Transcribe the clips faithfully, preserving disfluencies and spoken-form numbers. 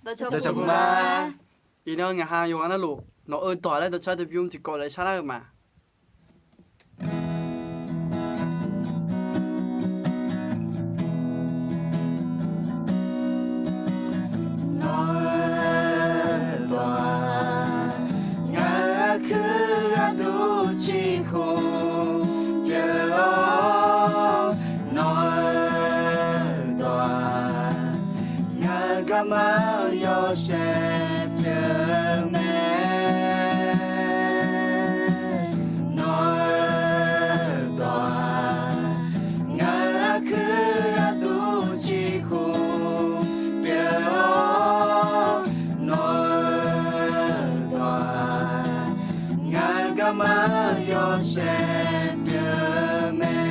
Dawqcawq, iqnan ngaq ha yawqghaq navluf nawq-eu dawq laer dawqcar dawqbymr tiqkawv laer sharlar-eu ma. Nawq-eu dawq-aq, ngaq-euq aqkuir gharduq ciqkhov pyeuf-awr, nawq-eu dawq-aq, ngaq-euq garma yawshaef pyeuf mae. Nawq-eu dawq-aq, ngaq-euq aqkuir gharduq ciqkhov pyeuf-awr, nawq-eu dawq-aq, ngaq-euq garma yawshaef pyeuf mae.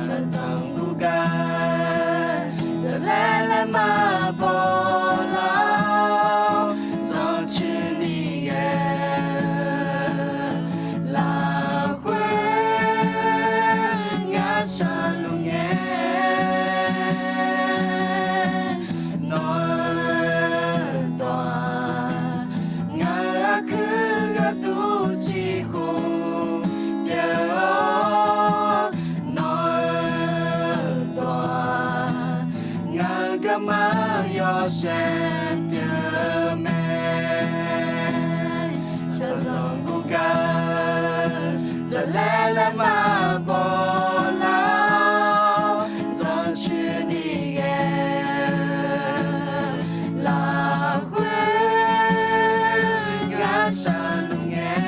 Shaqzanq guvgar jaqlaer laer maqbaw lar-awr, zanrcuir ni ghae-eu lafkhoer ngar shaqluf ngae. Nawq-eu dawq-aq, ngaq-euq aqkuir gharduq ciqkhov pyeuf-awr, nawq-eu dawq-aq, ngaq-euq garma yawshaef pyeuf mae. Shaqzanq guvgar jaqlaer laer maqbaw lar-awr, zanrcuir ni ghae-eu lafkhoer ngar shaqluf ngae.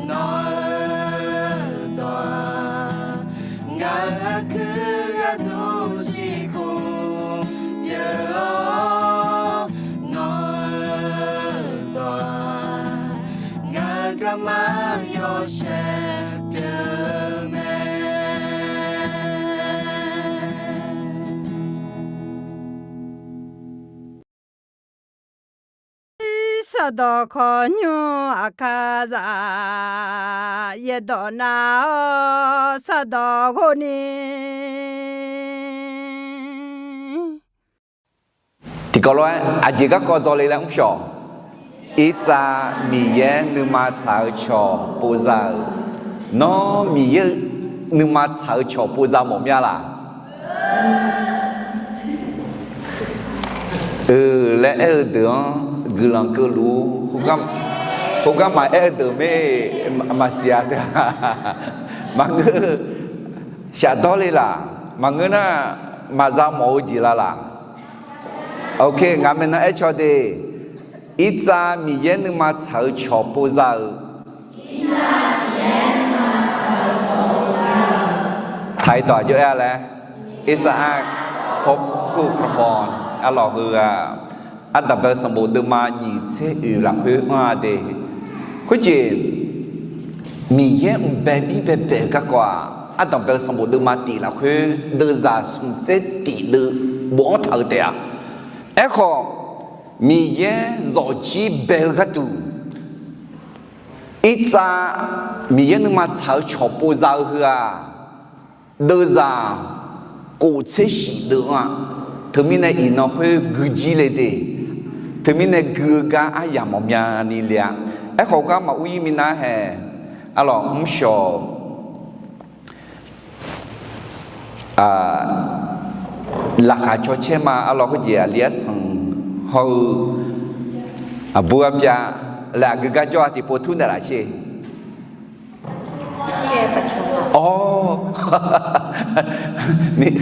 Nawq-eu dawq-aq, ngaq-euq aqkuir gharduq ciqkhov pyeuf-awr, nawq-eu dawq-aq, ngaq-euq garma yawshaef pyeuf mae. Sardawq khawqnymr aqkar zaq, yaerdawq nav-awr sardawq ghov ni. Tiqkawv lof-aer aqjeq garkawv dzawle laer mr shawq. Irtsav Miqyaer nuima tsaq-eu cawq povza-euq, nawr Miqyaer nuima tsaq-eu cawq povza mawf mya laq? Euq laer aer-eu deuq-anr guiqlanq keuvluf-ur. Khoergar maqaer-eu deuq mae, maqsiq-a teu-a. Maqngeur, shafdawr le laq? Maqngeur nar, maqza mawf-eu jeq la laq? Ok, ngaq maeqnan aer caw de. Irtsav Miqyaer nuima tsaq-eu cawq povza-euq taqi dawq aqjox aer-a laer, Isaac Pope Cooper Bond arlawq heu-aq, ardanqbae sanqbof deuvma nyiq tser oeq lafkhoer anr-a de. Khoerjeq, Miqyaer mq bae bir bae bae-eu garkawv-aq, ardanqbae sanqbof deuvma tiq lafkhoer deuvzaq smq tser tiq deuv bofanr taq-eu taef-a. Aerkhawf, Miqyaer zawqjir bae-eu gharduq, Irtsav Miqyaer nuima tsaq-eu cawq povza-eu heu-aq, deuvzaq kof tser shif deuv-a. Teumirnae iqnan khoer gui jir le de. Teumirnae gui-eu gar aryamq mawf myani le-a. Aerkhawf gar maqur ir minav hae. Arlawq mrshawq laqkhaq cawcaer ma. Arlawq khoerjeq aqli arsanq hawr-eu aqbur arpyav laer aqgeu gar jawr-a tiqpov tur naeqlaf sher. Awr,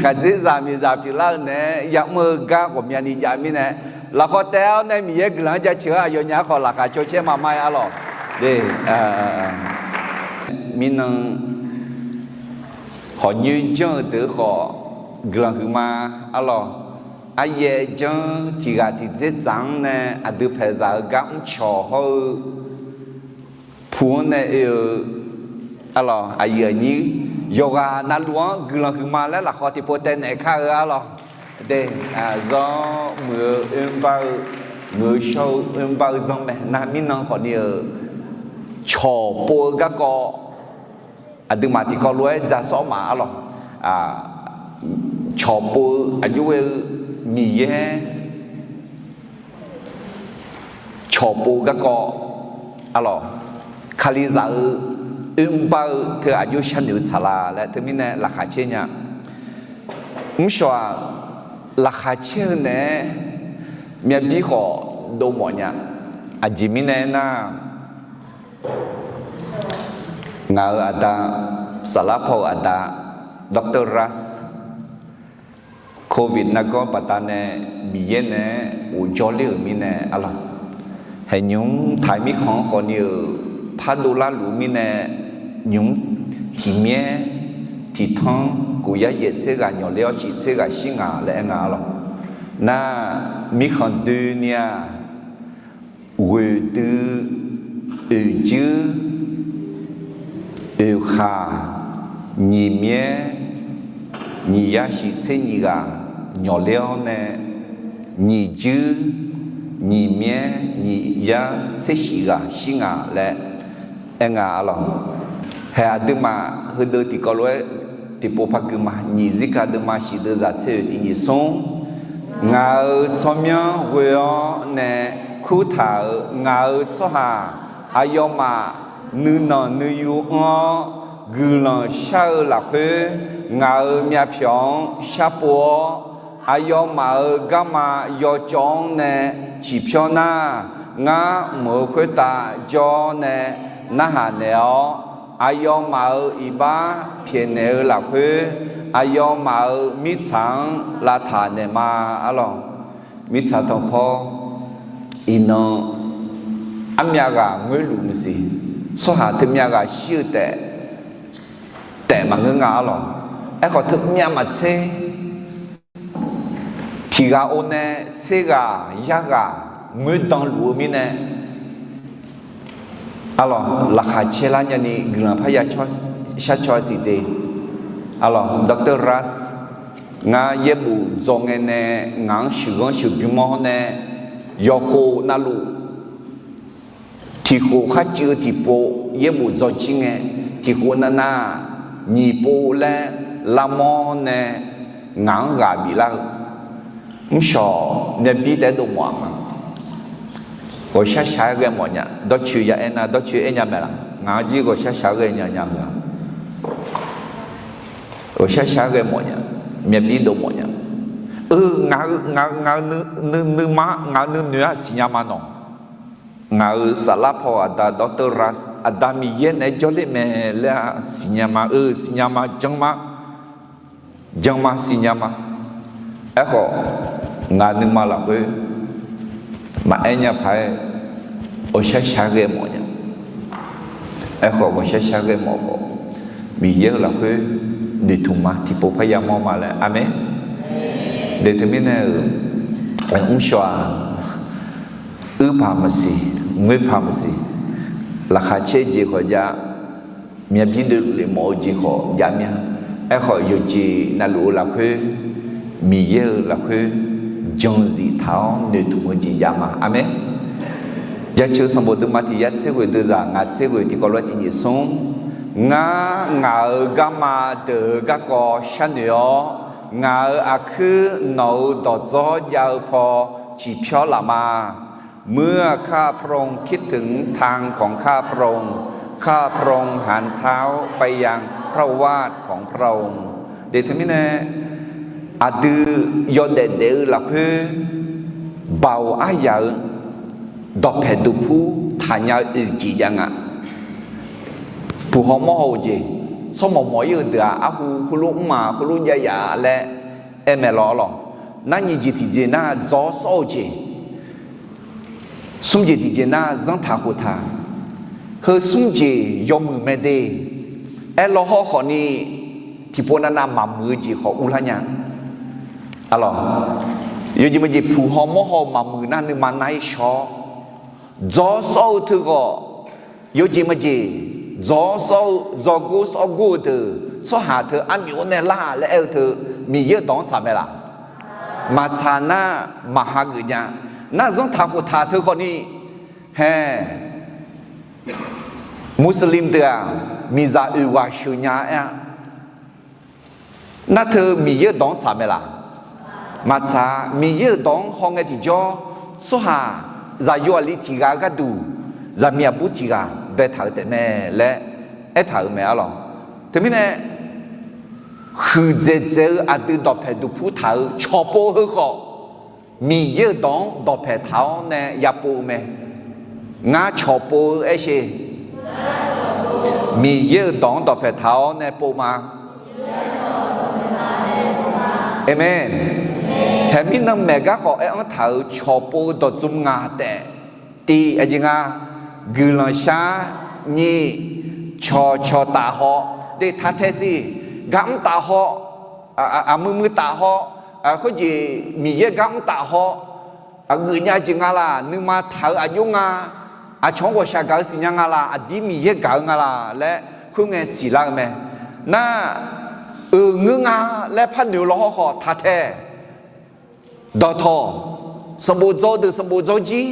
khaqdzerzaq miqzaq pyeuflar-eu naeq-aer yamr-eu gar ghawqmyani jav mirnae, lafkhawf taef-awr nae Miqyaer guiqlanq-anr jaceuq-awr aqyawfnyaf-anr khawf laqkhaq cawcaer ma ma-aer arlawq. Mirnan khawqnyoer janr-eu deuq khawf guiqlanq huiqma arlawq. Aryaer janr tiq ghaq tiqdzer dzaq-anr nae aqdui paeqzaq-eu gar mrcawq hawr-eu pu-anr nae oe-eu arlawq, aqyuif aqnyir yawqghaq navluf-anr guiqlanq huiqma laer lafkhawf tiqpov taev naeq kar-eu arlawq. De, zanr muiq-eu oerbar-eu, muiq-eu shawr-eu oerbar-eu zanr mae. Nar mirnan khawfni-euq cawq pov-eu garkawv aqduimaf tiqkawv lof-aer dza sawr ma arlawq. cawqpov-eu aqjox ghae-eu Miqyaer cawqpov-eu garkawv, arlawq, Kalizaq-eu oermr bar-eu teu aqjox sharnoeq-eu tsaqlaq laer teumirnae laqkhaq caer nya. Mrshawq-aq, laqkhaq caer-eu naeq-aer myavbir khawf dov mawf nya. Aqjeq mirnae aernar, ngaq-euq aqda, saflar paw-euq aqda, Doctor Ras, Covid nargawr baqdanae Miqyaer naeq-aer ghofjawr ler-euq mirnae arlawq, haeqnymr taq-eu mirkhanq-anr khawfni-euq pardov larluf-eu mirnae, nymq-mr tiqmyaer tiqtanr kof yar yaef tser ghaq nyawq ler-awr shif tser ghaq shir ngaq laer aer nga arlawq. Nar, mirkhanq doeni-aq, ghoeqdui, oeqjuir, oeqkhaq, nyiq myaer, nyiq yar shif tser nyiq ghaq nyawq ler-awr nae, nyiq juir, nyiq myaer, nyiq yar tser shif ghaq shir ngaq laer aer nga arlawq. Haeq aqduimaf heudeuq tiqkawv lof-aer tiqpov par gui ma. Nyiq zirga deuvma shif deuv zaq tser oeq tiq nyiq smr. Ngaq-euq tsawrmyanr ghoe-awr nae kurtaq-euq ngaq-euq tsawrhaq aqyawfmaf nuinanq nuiyu anr-awr guiqlanq shar-eu lafkhoer, ngaq-euq myavpyawq-anr sharpov-awr, aqyawfmaf-euq garma yawcawv-anr nae ciqpyawr nar, ngar mq-euq khoertav jawr-awr nae narhaq naeq-awr, aqyawfmaf-euq iqbax pyaeqnaeq-eu lafkhoer, aqyawfmaf-euq mirtsaq-anr lavtaq naeqma arlawq. Mirtsaq tanqkhawr, iqnan armyav ghaq ngoerluf maqsiq, tsawrhaq teumyav ghaq shir-eu taef, taef maqngeur nga arlawq. Aerkhawf teumyav maqtser, tiq ghaq or nae tser ghaq yar ghaq ngoerdan luf-eu mirnae, arlawq, laqkhaq caer lar nyani guiqlanq parya shar caw-a siq de. Arlawq, Doctor Ras, ngar yaerbof dzaw ngae nae ngaq-anr sheuqghanr sheuqbymr-awr nae, yawqkhof navluf tiqkhof kharcuiv-eu tiqpov yaerbof dzaw jir ngae, tiqkhof navnav nyiq pov laer lavmawr nae ngaq-anr ghaq biflar-eu, mrshawq myavbir taef-aer dov mawf-aq ma. Ghawqshar shaq-aer ghae mawf nya. Dawrcoeni ya aernar, dawrcoeni aer nya mae laq? Ngaq-anr jir ghawqshar shaq-aer ghae nya nya-eu-aq, ghawqshar shaq-aer ghae mawf nya. Myavbir dov mawf nya. Eu, ngaq-eu, ngaq-eu, ngaq-eu nuima, ngaq-eu nuinoeq-aq siqnya ma nawq. Ngaq-euq saflar paw aqda Doctor Ras, Aqda Miqyaer naeq-aer jawrler mae laer-aq siqnya ma. Eu, siqnya ma, jan ma, jan ma, siqnya ma. Aerkhawf, ngaq nuima lafkhoer maqaer nya paq-aer ghawqshar shaq-aer ghae mawf nya. Aerkhawf, ghawqshar shaq-aer ghae mawf khawf, Miqyaer-euq lafkhoer noeqtmq ma, tiqpov parya mawr ma laer. Aqmeq. De teumirnae-euq mrshawq-aq, uir paq maqsiq, ngoer paq maqsiq, laqkhaq caer jeq khawf jav, myavbir dovlef mawf-eu jeq khawf jav mir-a. Aerkhawf, yawqjeq navluf-eu lafkhoer, Miqyaer-euq lafkhoer jan zif taq-awr noeqtmq-eu jeq jav ma. Aqmeq. Jaceuq sanqbof deuvma tiq yar tser ghoeq deuv zaq ngaq tser ghoeq tiqkawv lof-aer tiq nyiq smr. Ngar ngaq-euq garma deuq-eu garkawv sharnoeq-awr, ngaq-euq aqkuir nawq-euq dawqdzawr jav-eu paw ciqpyawr laf ma. เมื่อข้าพระองค์คิดถึงทางของข้าพระองค์ ข้าพระองค์หันเท้าไปยังพระวาทของพระองค์ De teumirnae, aqdui yawdaef daef-eu lafkhoer, baoq aryaq-eu dawqpaeq duqpur taqnya-eu oeq jeq jav nga. Puq haw mawr haw-eu jeq, tsawrmawq mawq-ir-eu deuq-aq, arhu heulof mrma heulof jav yaf laer aer mae lawr lawq. Nar nyiq jeq tiqjeq nar dzawr sawr-eu jeq, smr jeq tiqjeq nar zanrtaq khoftaq, heu smr jeq yawmuiq mae de. Aerlawr hawr khawfni, tiqpov navnav maqmuiq-eu jeq khawf urlar nya. Arlawq, yawjeq maqjeq puq haw mawr haw-eu maqmuiq nar nuima nar-ir shaw-awr, dzawr sawr-eu teughawq, yawjeq maqjeq dzawr sawr-eu dzawrgor sawrgor-eu deuq tsawrhaq teu armyawf-anr nae lar laer aer-eu teu, Miqyaer-euq dawq-anr tsaq mae laq? Maqtsaq nar, maq hageuf nya. Nar zanrtaq khoftaq teu khawfni, hae, Muslim deuq-aq, miqzaq oeq ghaq sheuq nya aer-a. Nar teu Miqyaer-euq dawq-anr tsaq mae laq? Maqtsaq-a. Miqyaer-euq dawq-anr hawngae tiqjawr, tsawrhaq zaqyo aqli tiq ghaq-eu gharduq, zaqmiq aqbur tiq ghaq baetaq-eu taef mae laer aertaq-euq mae arlawq. Teumirnae, huiqdzaeq dzaeq-eu aqdui dawqpaeq duqpur taq-eu cawqpov heu khawf, Miqyaer-euq dawq-anr dawqpaeq taq-awr nae yapov-eu mae. Ngar cawqpov-eu aershe, Miqyaer-euq dawq-anr dawqpaeq taq-awr nae pov ma. Aqmeq. Haeqmir nanmaeq gar khawf aer-anr taq-euq cawqpov-eu dawqdzmq ngaq taef. Tiq aqjeq nga, guiqlanq shar. Nyiq, cawqcawq taf haw. Deq taq tae siq, gar mr taf haw, aqmui mui taf haw, khoerjeq Miqyaer gar mr taf haw, aqgeuf nya jeq nga laq, nuima taq-eu aqjox nga, aqcawq-anr ghawqshaq gaq-eu siqnya nga laq, aqdir Miqyaer gaq-eu nga laq laer khoerngae siqlar-eu mae. Nar, euq ngeur nga laer par noeq-eu law hawr khawf taq tae. Dawqtawq, sanqbof dzaw deuq sanqbof dzaw jir.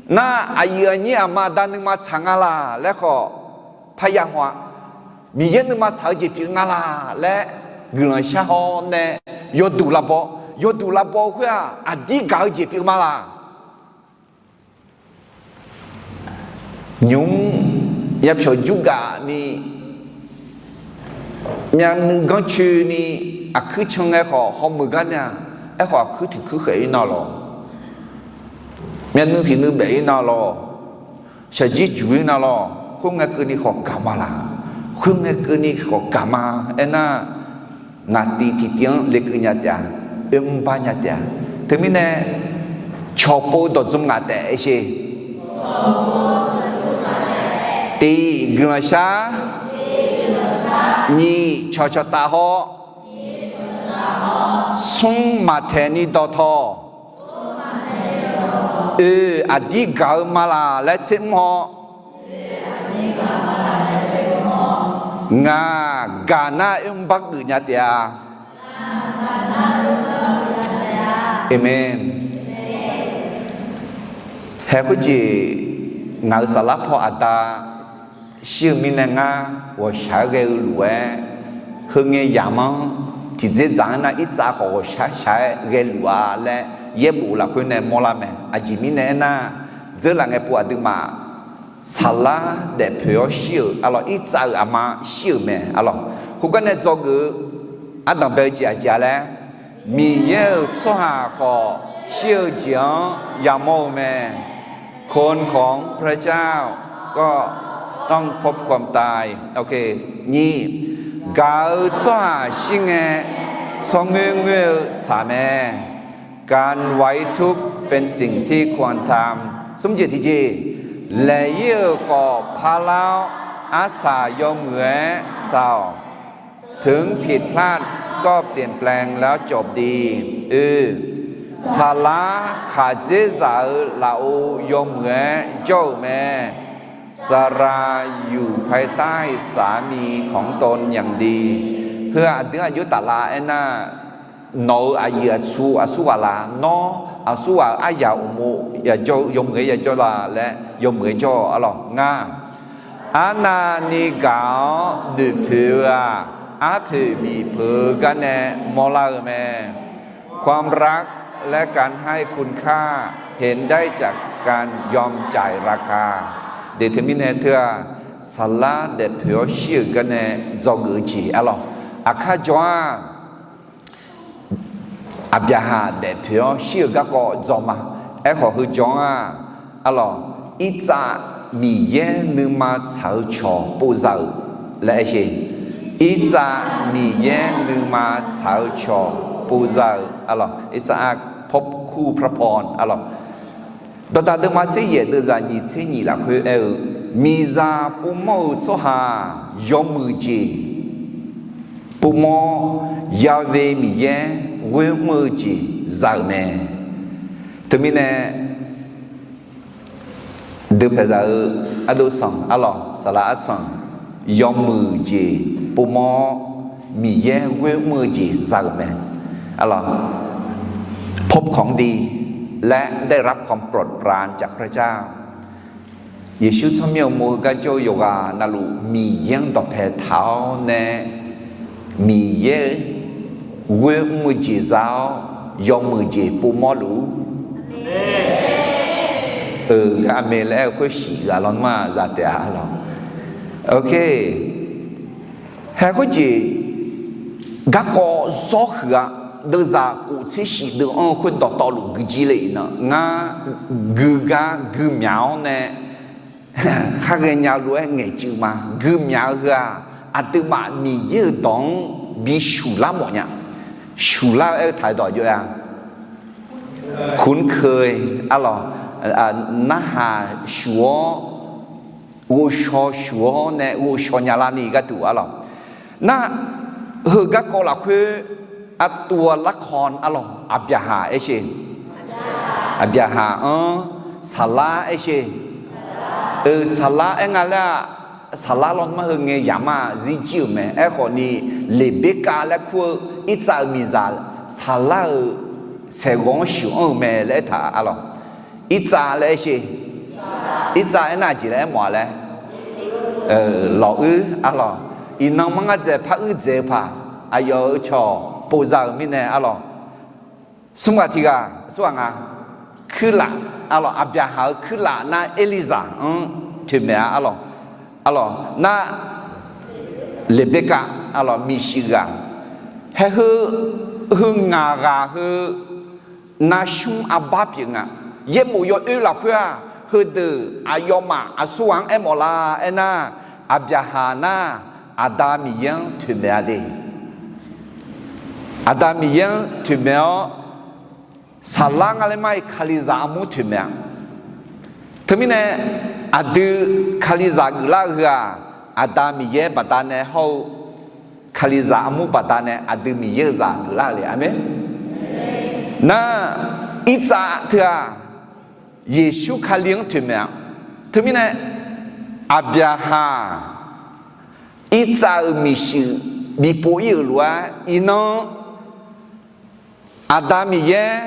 Nar, aqyuif aqnyir aqma aqda nuima tsaq nga laq laer khawf parya haw-a. Miqyaer nuima tsaq-eu jeq pyeuf nga laq laer guiqlanq shar haw nae yawduq lavbaw, yawduq lavbaw khoer-aq aqdir gaq-eu jeq pyeuf ma laq? Nymq-mr yapyawq jur gaf ni, myavnuiv ganrcoeni, aqkuir can ngae khawf hawmuiq gar nya. Aerkhawf aqkuir tiq kuir khaeq-ir nar lawq, myavnuiv tiq nuiv baef-ir nar lawq, shaqjir juq-ir nar lawq, khoerngae keuvni khawf gaq ma laq? Khoerngae keuvni khawf gaq ma. Aernar, ngaq tiq tiqtiv-anr lekeuv nya taef-a, oermr bar nya taef-a. Teumirnae, cawqpov dawqdzmq ngaq taef aershe. Tiq, guiqlanq shar. Nyiq, cawqcawq taf haw. Smr, maqtaeq ni dawqtawq. Oe, aqdir gaq-eu ma laq laer tser mr haw. Ngaq gaq nar oermr bar geuf nya taef-a. Aqmeq. Hae khoerjeq, ngaq-euq saflar paw aqda shir-eu mirnae ngar ghawqshaq-aer ghae-eu lof-aer, heungae yamq-anr tiqdzerdzaq-anr nar irtsav khawf ghawqshaq shaq-aer ghae luf-a laer yaerbof lafkhoer nae mawrlar mae. Aqjeq mirnae aernar, dzeurlaf ngae pov aqduimaf saflar daefpoeq-awr shir-euq arlawq, irtsav-euq aqma shir-euq mae arlawq. Khoergar nae dzawgeuf-eu ardanq bae-eu jeq aqjeq-a laer, Miqyaer-euq tsawrhaq khawf shir-eu jeq-anr yamawr-eu mae. คนของพระเจ้าก็ต้องพบความตาย Nyiq, gaq-eu tsawrhaq shir ngae, tsawrngoer ngoer-eu tsaq mae. การไว้ทุกข์เป็นสิ่งที่ควรทำ Smr jeq tiqjeq, laeq-ir-euq khawf parlar-awr, arsaq yawmuiq-aer tsaq-awq. ถึงผิดพลาดก็เปลี่ยนแปลงแล้วจบดี Oe, saflar khaqdzerzaq-eu lafov yawmuiq-aer jawr-euq mae. สละอยู่ภายใต้สามีของตนอย่างดี Heu-aq aqdui-anr aqjox taflar aernar, nawq-euq aqyuif aqtsu aqsurghaq laf, nawr aqsurghaq-euq aryaq uqmov yawmuiq-aer yajawr la laer yawmuiq-aer jawr-awq arlawq. Ngaq, arnavni gaq-awr noeqpoeq-eu-aq, arpoeq bif peuq-eu gar nae mawrlar-eu mae. ความรักและการให้คุณค่า เห็นได้จากการยอมจ่ายราคา Deq teumirnae teu-aq, saflar daefpoeq-awr shir-euq gar nae dzawgeuf-eu jeq arlawq. Aqkar jawr-aq, Aqbyaqhaq daefpoeq-awr shir-euq garkawv dzaw ma. Aerkhawf heu jawr-aq, arlawq, irtsav Miqyaer nuima tsaq-eu cawq povza-euq laer aershe. Irtsav Miqyaer nuima tsaq-eu cawq povza-euq arlawq, irtsav-aq พบคู่พระพร arlawq. Dawqdaq deuvma tser yaef deuvzaq nyiq tser nyiq lafkhoer aer-eu, miqzaq povmawr-euq tsawrhaq yawmuiq jeq povmawr, Yahweh Miqyaer ghoer mr-eu jeq za-euq mae. Teumirnae, deupaeq zaq-eu ardov sanq arlawq, saflar arsanq, yawmuiq jeq povmawr-awr, Miqyaer ghoer mr-eu jeq za-euq mae. Arlawq, พบของดีและได้รับความโปรดปรานจากพระเจ้า Yeqsur tsawrmyanr-eu mov-eu gar jawr-eu yawqghaq navluf Miqyaer-anr dawqpae taq-awr nae Miqyaer-eu ghoer mr-eu jeq za-awr, yawmuiq jeq povmawr luf-ur. Aqmeq laer aer-eu khoer shif ghaq lawnmr-aq za taef-a arlawq. Ok. Hae khoerjeq garkawv zawr huiq-a. Deuvzaq kof tser shif deuv-anr-eu khoer dawqtawvluf guijir le iqnan, ngar guigar guimyaq-awr nae khar ghaenya lof-aer ngaeqcuiv ma. Guimyaq-eu heu-aq, aqduimaf Miqyaer-euq dawq-anr bi shuqlar mawf nya. Shuqlar-eu aer-eu taq-eu dawq jov-a. Kunkeuq arlawq, narhaq shuq-awr, ghovshaw shuq-awr nae ghovshaw nya larni gharduq arlawq. Nar, heu garkawv lafkhoer aqtuv-a larkawv arlawq, Aqbyaqhaq aersher. Aqbyaqhaq-anr Saqlar aersher. Eu, Saqlar aer nga laer-aq, Saqlar lawnmr-anr heu ngae yamq-a zirjir-euq mae. Aerkhawfni, Leqberkav laer kur-eu Irtsav-euq miqzaq Saqlar-euq saeqghawv-anr sheuq-anr-eu mae laer aertaq arlawq. Irtsav laer aersher. Irtsav aernar aqjeq laer aermawf-a laer, lawq uir arlawq. Iqnan manr ngar dzaeq par uir dzaeq-eu paq, aqyawf-euq cawq povza-euq mirnae arlawq. Smr ghaq tiq ghaq, smr ghaq nga, kuirlaf arlawq, Aqbyaqhaq-euq kuirlaf nar Erlizaq-anr toeqmaeq-a arlawq. Arlawq nar, Leqberkav arlawq, miqshuif ghaq. Hae heu, heu ngaq ghaq heu, navsmr arbar pyeuf nga. Yaerbof yawoer lafkhoer-aq, heudeuq aqyawfmaf aqsur ghaq-anr aermawf la aernar, Aqbyaqhaq nar, Aqda Miqyaer-anr toeqmaeq-a de. Aqda Miqyaer-anr toeqmaeq-awr, Saqlar nga laer mar-iq Kalizaq armur toeqmaeq-a. Teumirnae, aqdui Kalizaq geuflar-eu heu-aq, Aqda Miqyaer baqdanae hawr-eu Kalizaq armur baqdanae aqdui Miqyaer-euq zaq geuflar-eu le. Aqmeq. Nar, Irtsav teu-aq, Yeqsur Kali-anr toeqmaeq-a. Teumirnae, Aqbyaqhaq, Irtsav-euq miqshuif bipov ir-euq lof-aer iqnan, Aqda Miqyaer,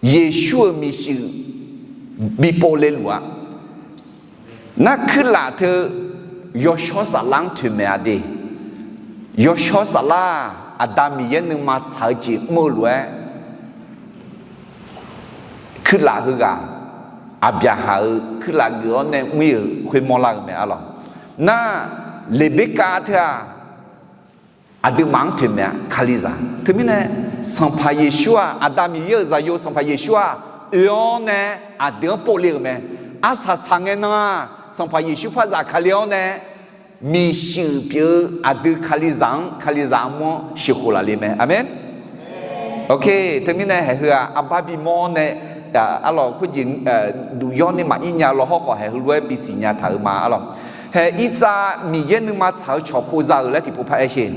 Yeqsur-euq miqshuif bipov le luf-a. Nar kuirlaf teu yawshawr saflar-anr toeqmaeq-a de. Yawshawr saflar-aq, Aqda Miqyaer nuima tsaq-eu jeq mr-eu lof-aer, kuirlaf heughaq, Aqbyaqhaq-euq kuirlaf geuf-awr nae mr-ir-euq khoermawr lar-eu mae arlawq. Nar, Leqberkav teu-aq, aqduimaf-anr toeqmaeq-a Kalizaq. Teumirnae, Sanqpaq Yeqsur-aq, Aqda Miqyaer-euq zaqyo Sanqpaq Yeqsur-aq, oe-awr nae aqdui-anr povle-euq mae. Arsaq saqngae nan-aq, Sanqpaq Yeqsur par zafkale-awr nae, miqshuif pyeuf-eu aqdui Kalizaq-anr, Kalizaq armur-anr sheuqkhof laf le mae. Aqmeq. Ok, teumirnae haeq heu-aq, arbar bimawr-awr nae, arlawq khoerjeq duq yawr ni maqir nya law hawrkhawf haeq heulof-aer bisiq nya taq-euq ma arlawq. Haeq Irtsav Miqyaer nuima tsaq-eu cawq povza-euq laer tiqpov par aersher.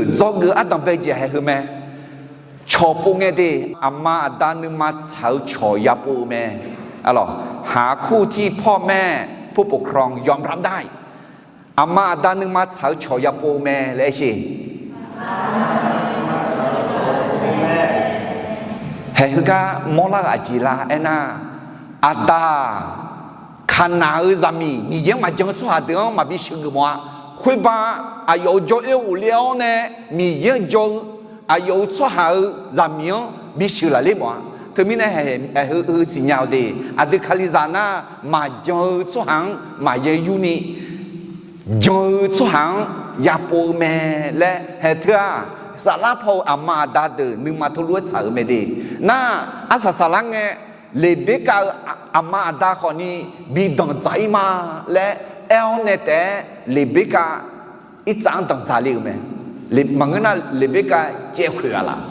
Dzawgeuf ardanq bae jeq haeq heu mae. Cawq pov ngae de, aqma aqda nuima tsaq-eu cawq yapov-eu mae. Arlawq, haq kur tir pawr mae, ผู้ปกครองยอมรับได้. Aqma aqda nuima tsaq-eu cawq yapov-eu mae laer aersher. Haeq heugar mawrlar-eu aqjeq la aernar, Aqda-aq, Kaqnaq-eu zaqmiq Miqyaer-anr maqjan-eu tsawrhaq deuq-anr maqbi sheuqgeuf mawf-a. Khoerba aqyawf-euq jawr-oer ghofle-awr nae Miqyaer-anr jan-eu aqyawf-euq tsawrhaq-euq zaqmiq-anr bisheuq laf ler mawf-a. Teumirnae haeq heu siqnya-eu de, aqdui Kalizaq nar maqjan-eu tsawrhaq-anr maqya yurni, jan-eu tsawrhaq-anr yapov-eu mae laer haeq teu-aq, saflar paw-eu aqma aqda deuq nuima tawrluf-aer tsaq-euq mae de. Nar, arsaq saqlar ngae, Leqberkav-eu aqma aqda khawfni bi danqdzaq-ir ma laer aer-awr nae taef-aer, Leqberkav Irtsav-anr danqdzaq le-euq mae. Maqngeur nar, Leqberkav caev khoeq-a laf?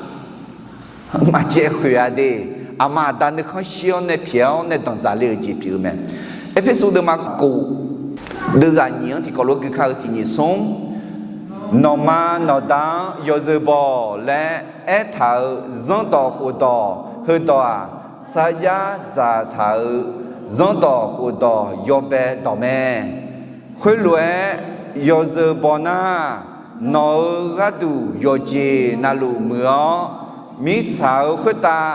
Maqcaev khoeq-a de. Aqma aqda nuikhanr shir-awr nae pyaeq-awr nae danqdzaq le-euq jeq pyeuf-eu mae. Erpersu deuvma kof, deuvzaq nyiq-anr tiqkawv lof gui kar-eu tiq nyiq smr, nawqma nawqda-anr yawzeu baw laer aertaq-euq zanrdawq khofdawq heudawq-aq, sarjax dzaqtaq-euq zanrdawq khofdawq yawbae dawq mae. Khoerlof-aer yawzeu baw nar, nawq-euq gharduq yawqjeq navluf muiq-awr, mirtsaq-euq khoertav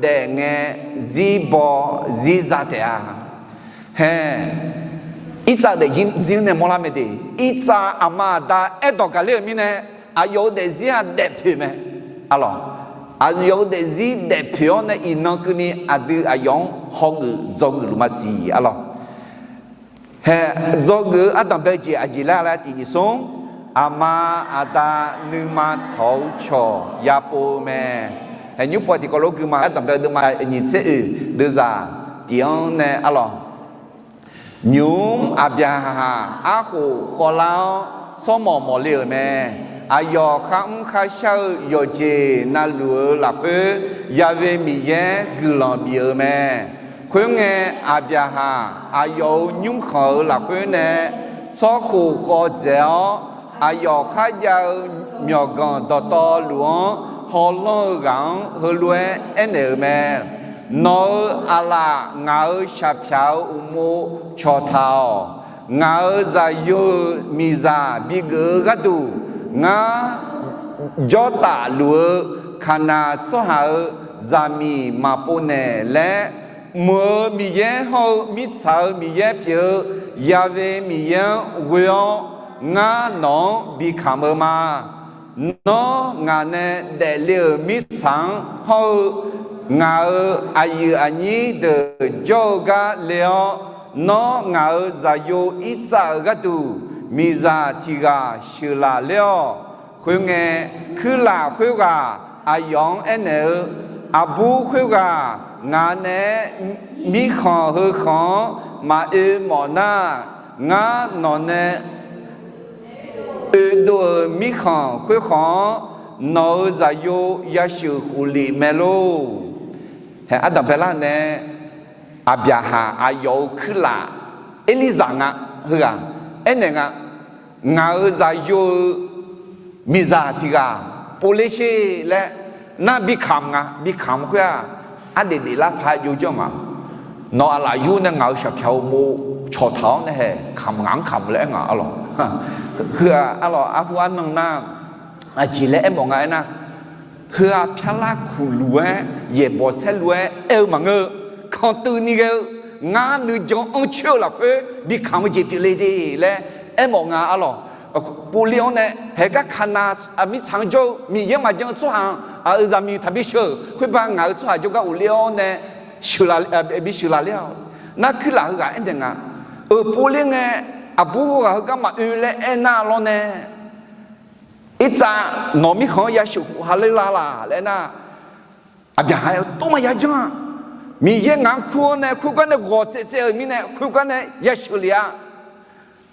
daef ngae, zir baw zir za taef-a. Hae, Irtsav daefzir-anr nae mawrlar mae de. Irtsav aqma aqda aerdawq gaqler-euq mirnae, aqyawf-euq daefzir-aq daefpoeq mae. Arlawq, aqyawf-euq daefzir daefpoeq-awr nae iqnan keuvni aqdui aqyawf-anr hawgeuf dzawgeuf luf maqsiq. Arlawq, hae, dzawgeuf-eu ardanqbae-eu jeq aqjeq laer laer tiq nyiq smr, aqma aqda nuima tsaq-awr cawq yapov-eu mae. Hae, nymrpov tiqkawv lof guima ardanqbae-eu deuvma nyiq tser oeq deuvzaq tiq-anr nae arlawq, nymq-mr Aqbyaqhaq arkhof khawvlar-awr tsawrmawq mawqle-euq mae. Aqyawf kharmr kharshar-eu yawqjeq navluf-eu lafkhoer, Ya'we Miqyaer guiqlanq bif-euq mae. Khoerngae, Aqbyaqhaq aqyawf-euq nymrkhanq-euq lafkhoer nae tsawrkhof khawv dzaeq-awr, aqyawf kharjav-eu myawqganq dawqtawvluf-anr hawlanr-eu ghaq-anr heulof-aer aernaeq-euq mae. Nawq-euq aqlaf ngaq-euq shaqpyaq-euq uqmov cawqtaq-awq. Ngaq-euq zaqyo-euq miqzaq bigeuf-eu gharduq, ngar jawrtaf luf-eu Kaqnaq tsawrhaq-euq zaqmiq maqpov naeq laer, mq-euq Miqyaer hawr-eu mirtsaq-euq Miqyaer pyeuf-eu Ya'we Miqyaer-anr ghoe-awr, ngar nawq-anr bikamq-eu ma. Nawr ngaq nae daefle-euq mirtsaq-anr hawr-eu ngaq-euq aqyuif aqnyir deuq jawr-eu gar le-awr, nawr ngaq-euq zaqyo Irtsav-euq gharduq miqzaq tiq ghaq sheuqlaf ler-awq. Khoerngae, kuirlaf khoerghaq aqyawf-anr aernaeq-eu, Aqbur khoerghaq ngaq naeq-aer mirkhanq heukhanq-anr maqoe mawf nar, ngar nawq nae oedov-euq mirkhanq khoerkhanq-anr nawq-euq zaqyo yasheuq khoflef mae lor. Hae, ardanqbae lar nae Aqbyaqhaq aqyawf-euq kuirlaf Erlirzaq nga, heughaq aernaeq nga, ngaq-euq zaqyo-eu miqzaq tiq ghaq povler sher laer, nar bikamq nga, bikamq khoer-aq, ardaef daeflar paq-aer jov janr nga. Nawq aqlaf yur nae ngaq-euq shaqpyaq-eu uqmov cawqtaq-awr nae hae kamq ngaq-anr kamq laer aer nga arlawq. Heu-aq arlawq, arhu arnan nar, aqjeq laer aermawf nga aernar, heu-aq pyarlar kuq luf-aer yaeqbawq saerlu-aer aer-eu maqngeur-eu, kanqtuiv ni ghae-eu, ngar nuijan anrcoer-eu lafkhoer bikamq-eu jeq pyeufle de laer aermawf nga arlawq. Povler-awr nae haegar Kaqnaq mirtsaq-anr jawr-eu Miqyaer maqjan-eu tsawrhaq-anr aqyawf-euq zaqmiq taqbi sheuq, khoerbar ngaq-euq tsawrhaq jawrgar ghofler-awr nae bisheuq laf ler-awq. Nar kuirlaf heughaq aernaeq nga, euq povler ngae, aqbur heughaq heugar maqoe laer aernar lawr nae, Irtsav nawq mirkhanq-anr yasheuq khof ha ler la laq laer aernar, Aqbyaqhaq aer-eu, tov maqya janr-a. Miqyaer ngaq-anr kur-awr nae khoergar nae ghawq tsaev tsaev-euq mirnae khoergar nae yasheuq lef-a.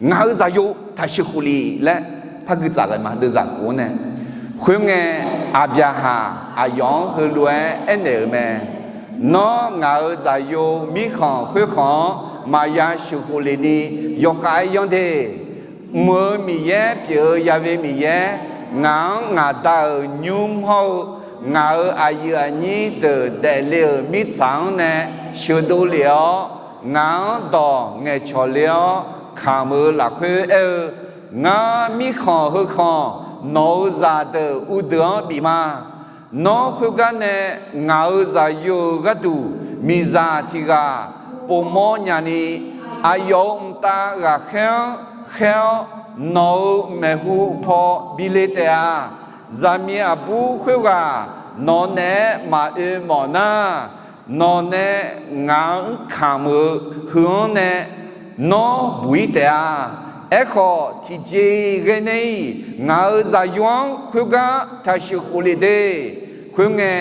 Ngaq-euq zaqyo taqsheuq khof lef laer par gui tsaf ghae ma, deuvzaq khof-anr nae. Khoerngae, Aqbyaqhaq aqyawf-anr heulof-aer aernaeq-euq mae. Nawr ngaq-euq zaqyo mirkhanq khoerkhanq-anr maqya sheuq khof lef ni yawkhav-aer yanr de. Mq-euq Miqyaer pyeuf-eu Ya'we Miqyaer, ngaq-anr ngaq Da-euq nymr hawr-eu ngaq-euq aqyuif aqnyir deuq daefle-euq mirtsaq-anr nae sheuqdov lef-awr, ngaq-anr dawq ngaeqcawq le-awr kamq-eu lafkhoer aer-eu, ngar mirkhanq heukhanq nawq-euq zaqdeuq uvdeuq-anr bif ma. Nawr khoergar nae ngaq-euq zaqyo-euq gharduq miqzaq tiq ghaq povmawr nyani, aqyawf-euq mqtav ghaqkhaer-anr khaer-awr, nawq-euq maeqhu paw bi le taef-a. Zaqmiq aqbur khoerghaq nawq naeq-aer maqoe mawf nar, nawq nae ngaq-anr kamq-euq heu-anr nae nawr buq-ir taef-a. Aerkhawf, tiqjeq-iq ghae nae-iq ngaq-euq zaqyo-anr khoergar taqsheuq khof lef de. Khoerngae,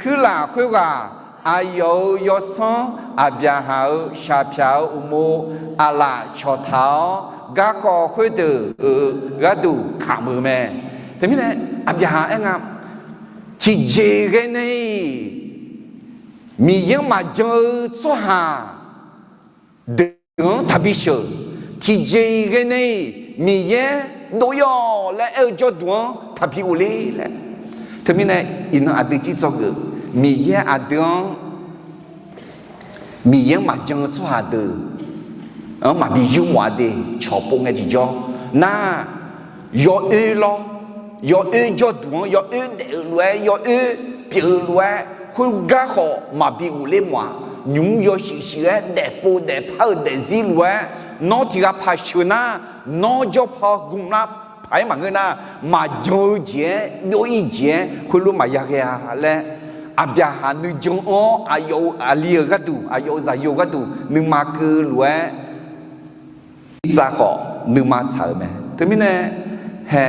kuirlaf khoerghaq aqyawf-euq yawsanr Aqbyaqhaq-euq shaqpyaq-euq uqmov aqlaf cawqtaq-awr, garkawv khoerdeuq-euq gharduq kamq-euq mae. Teumirnae, Aqbyaqhaq aer nga, tiqjeq ghae nae-iq Miqyaer-anr maqjan-eu tsawrhaq deuq-anr taqbi sheuq, tiqjeq-iq ghae nae-iq Miqyaer dov-ir-awq laer aer-eu jawrduq-anr taqbi ghofler laer. Teumirnae, iqnan aqdui jir dzawgeuf, Miqyaer aqdui-anr Miqyaer-anr maqjan-eu tsawrhaq deuq-anr maqbi yurmawf-a de. Cawq pov ngae tiqjawr nar, yawoer lawr, yawoer jawrduq-anr yawoer daef-euq lof-aer, yawoer pyeuf-eu lof-aer, khoergar khawf maqbi ghofler mawf-a. nymq-mr yawshuif shuif-aer daefpov daefpar-eu daefzir lof-aer, nawr tiq ghaq paq sheuq nar, nawr jawrpaw gmlar paq-aer maqngeur nar, maqjan-eu jeq-aer jawr-ir jeq-aer khoerlof maqya ghae-a laer, Aqbyaqhaq nuijan-anr aqyawf-euq aqli-euq gharduq, aqyawf-euq zaqyo gharduq nuima keuv lof-aer, Irtsav khawf nuima tsaq-euq mae. Teumirnae, hae,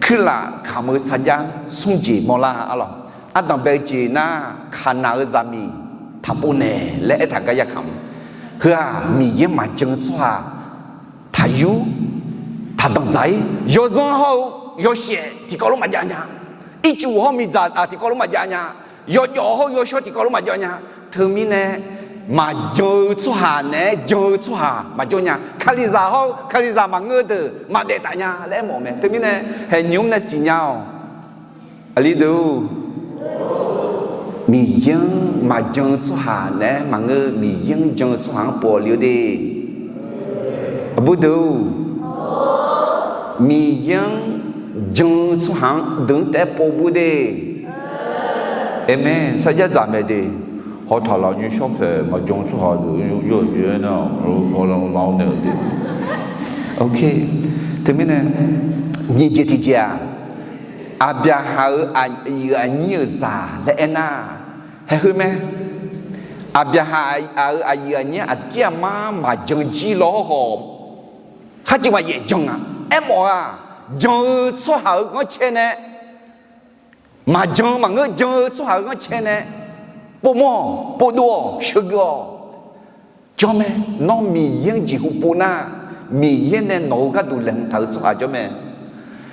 kuirlaf kamq-eu sarjax smr jeq mawrlar arlawq. Ardanq bae-eu jeq nar, Kaqnaq-eu zaqmiq taqpov naeq laer aertaq gar ya kamq. Heu-aq, Miqyaer maqjan-eu tsawrhaq taqyur, taqdanqdzaq-ir, yawzanr hawr-eu yawshaef tiqkawv lof maqjav nya. Ircuf hawr-eu miqdzaq tiqkawv lof maqjav nya. Yawjawf hawr-eu yawshawr tiqkawv lof maqjav nya. Teumirnae, maqjan-eu tsawrhaq naeq-aer jan-eu tsawrhaq maqjawr nya. Kalizaq hawr-eu kalizaq maqngeur-eu deuq maqdaef taf nya laer aermawf-eu mae. Teumirnae, haeq nymq-mr nae siqnya-awq. Aqli deuq-or, Miqyaer-anr maqjan-eu tsawrhaq naeq-aer maqngeur, Miqyaer-anr jan-eu tsawrhaq-anr pov-awq le-or de. Aqbur deuq-or, Miqyaer-anr jan-eu tsawrhaq-anr deuq-anr taef-aer pov bur de. Aqmeq. Sarjax dzaq mae de. Hawtaq laf nymr shawr paeq maqjan-eu tsawrhaq deuq yawqjeq-aer nar, nae-eu de. Teumirnae, nyiq jeq tiqjeq-aq, Aqbyaqhaq-euq aqyuif aqnyir-euq zaq laer aernar, haeq heu mae. Aqbyaqhaq-euq aqyuif aqnyir aqdir aqmar maqjan jir lawr hawr-awq. Khar ceuq maqyaef jan-a. Aermawf-aq, jan-eu tsawrhaq-euq ghanrcae nae, maqjan maqngeur jan-eu tsawrhaq-euq ghanrcae nae, povmawr-awq, povdov-awq, sheuqgeuf-awq. Jawr mae, nawr Miqyaer-anr jeqhu pov nar, Miqyaer nae nawq-eu gharduq laeqhmq taq-eu tsawrhaq jawr mae.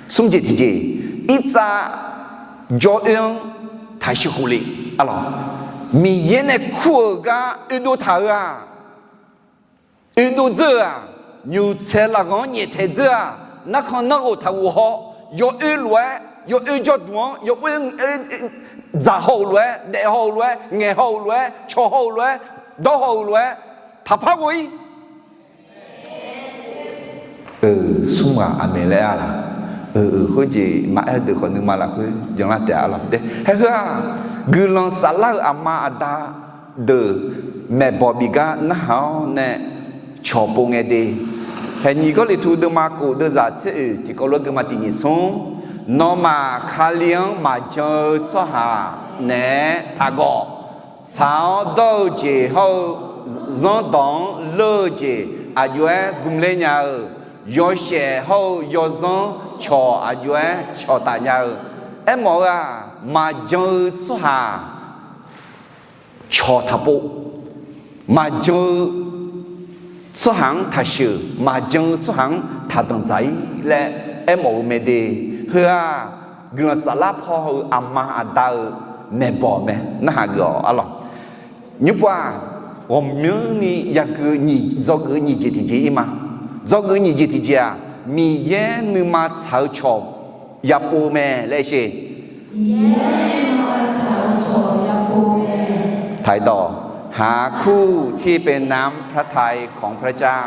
Smr jeq tiqjeq, Irtsav jawr oer-anr taqsheuq khof le. Arlawq, Miqyaer nae kur-euq gar oedov taq-eu-aq, oedov dzeur-eu-aq, nymq tsaeq lafghanq-anr nyaeftaeq dzeur-aq, narkhan narghof taqghof haw, yawoer lof-aer, yawoer jawrduq-anr, yawoer dzaq haw-euq lof-aer, daef haw-euq lof-aer, ngaeq haw-euq lof-aer, cawq haw-euq lof-aer, dawr haw-euq lof-aer, taqpar ghof-ir. Smr ghaq aqmeq laer-a laq? Khoerjeq maqaer deuq khawf nuima lafkhoer janlar taef-a laq. Haeq heu-aq, guiqlanq saflar-euq aqma aqda deuq maeqbawq bif gar narhaq-awr nae cawq pov ngae de. Haeq nyiq Gawrliqtu deuvma kof deuvzaq tser oeq tiqkawv lof-aer guima tiq nyiq smr, nawmaf Kali-anr maqjan-eu tsawrhaq naeq-aer taqgawq. Tsaq-awr dawr-eu jeq hawr-eu zanrdawq-anr leur-eu jeq aqjox-aer gmqler nya-eu, yawshaef hawr-eu yawzanr cawq aqjox-aer cawq taf nya-eu. Aermawf-eu-aq, maqjan-eu tsawrhaq cawq taqpov, maqjan-eu tsawrhaq-anr taqsheuq, maqjan-eu tsawrhaq-anr taqdanq dzaq-ir laer aermawf-eu mae de. Heu-aq, guiqlanq saflar paw-euq aqma aqda-euq maeqbawq mae, narhaq geuf-awq arlawq. Nymr pov-aq, ghawqmyanrni yagui dzawgeuf-eu nyiq jeq tiqjeq ir ma. Dzawgeuf-eu nyiq jeq tiqjeq-aq, Miqyaer nuima tsaq-eu cawq yapov-eu mae laer sher. ถ่ายต่อ หาคู่ที่เป็นน้ำพระทัยของพระเจ้า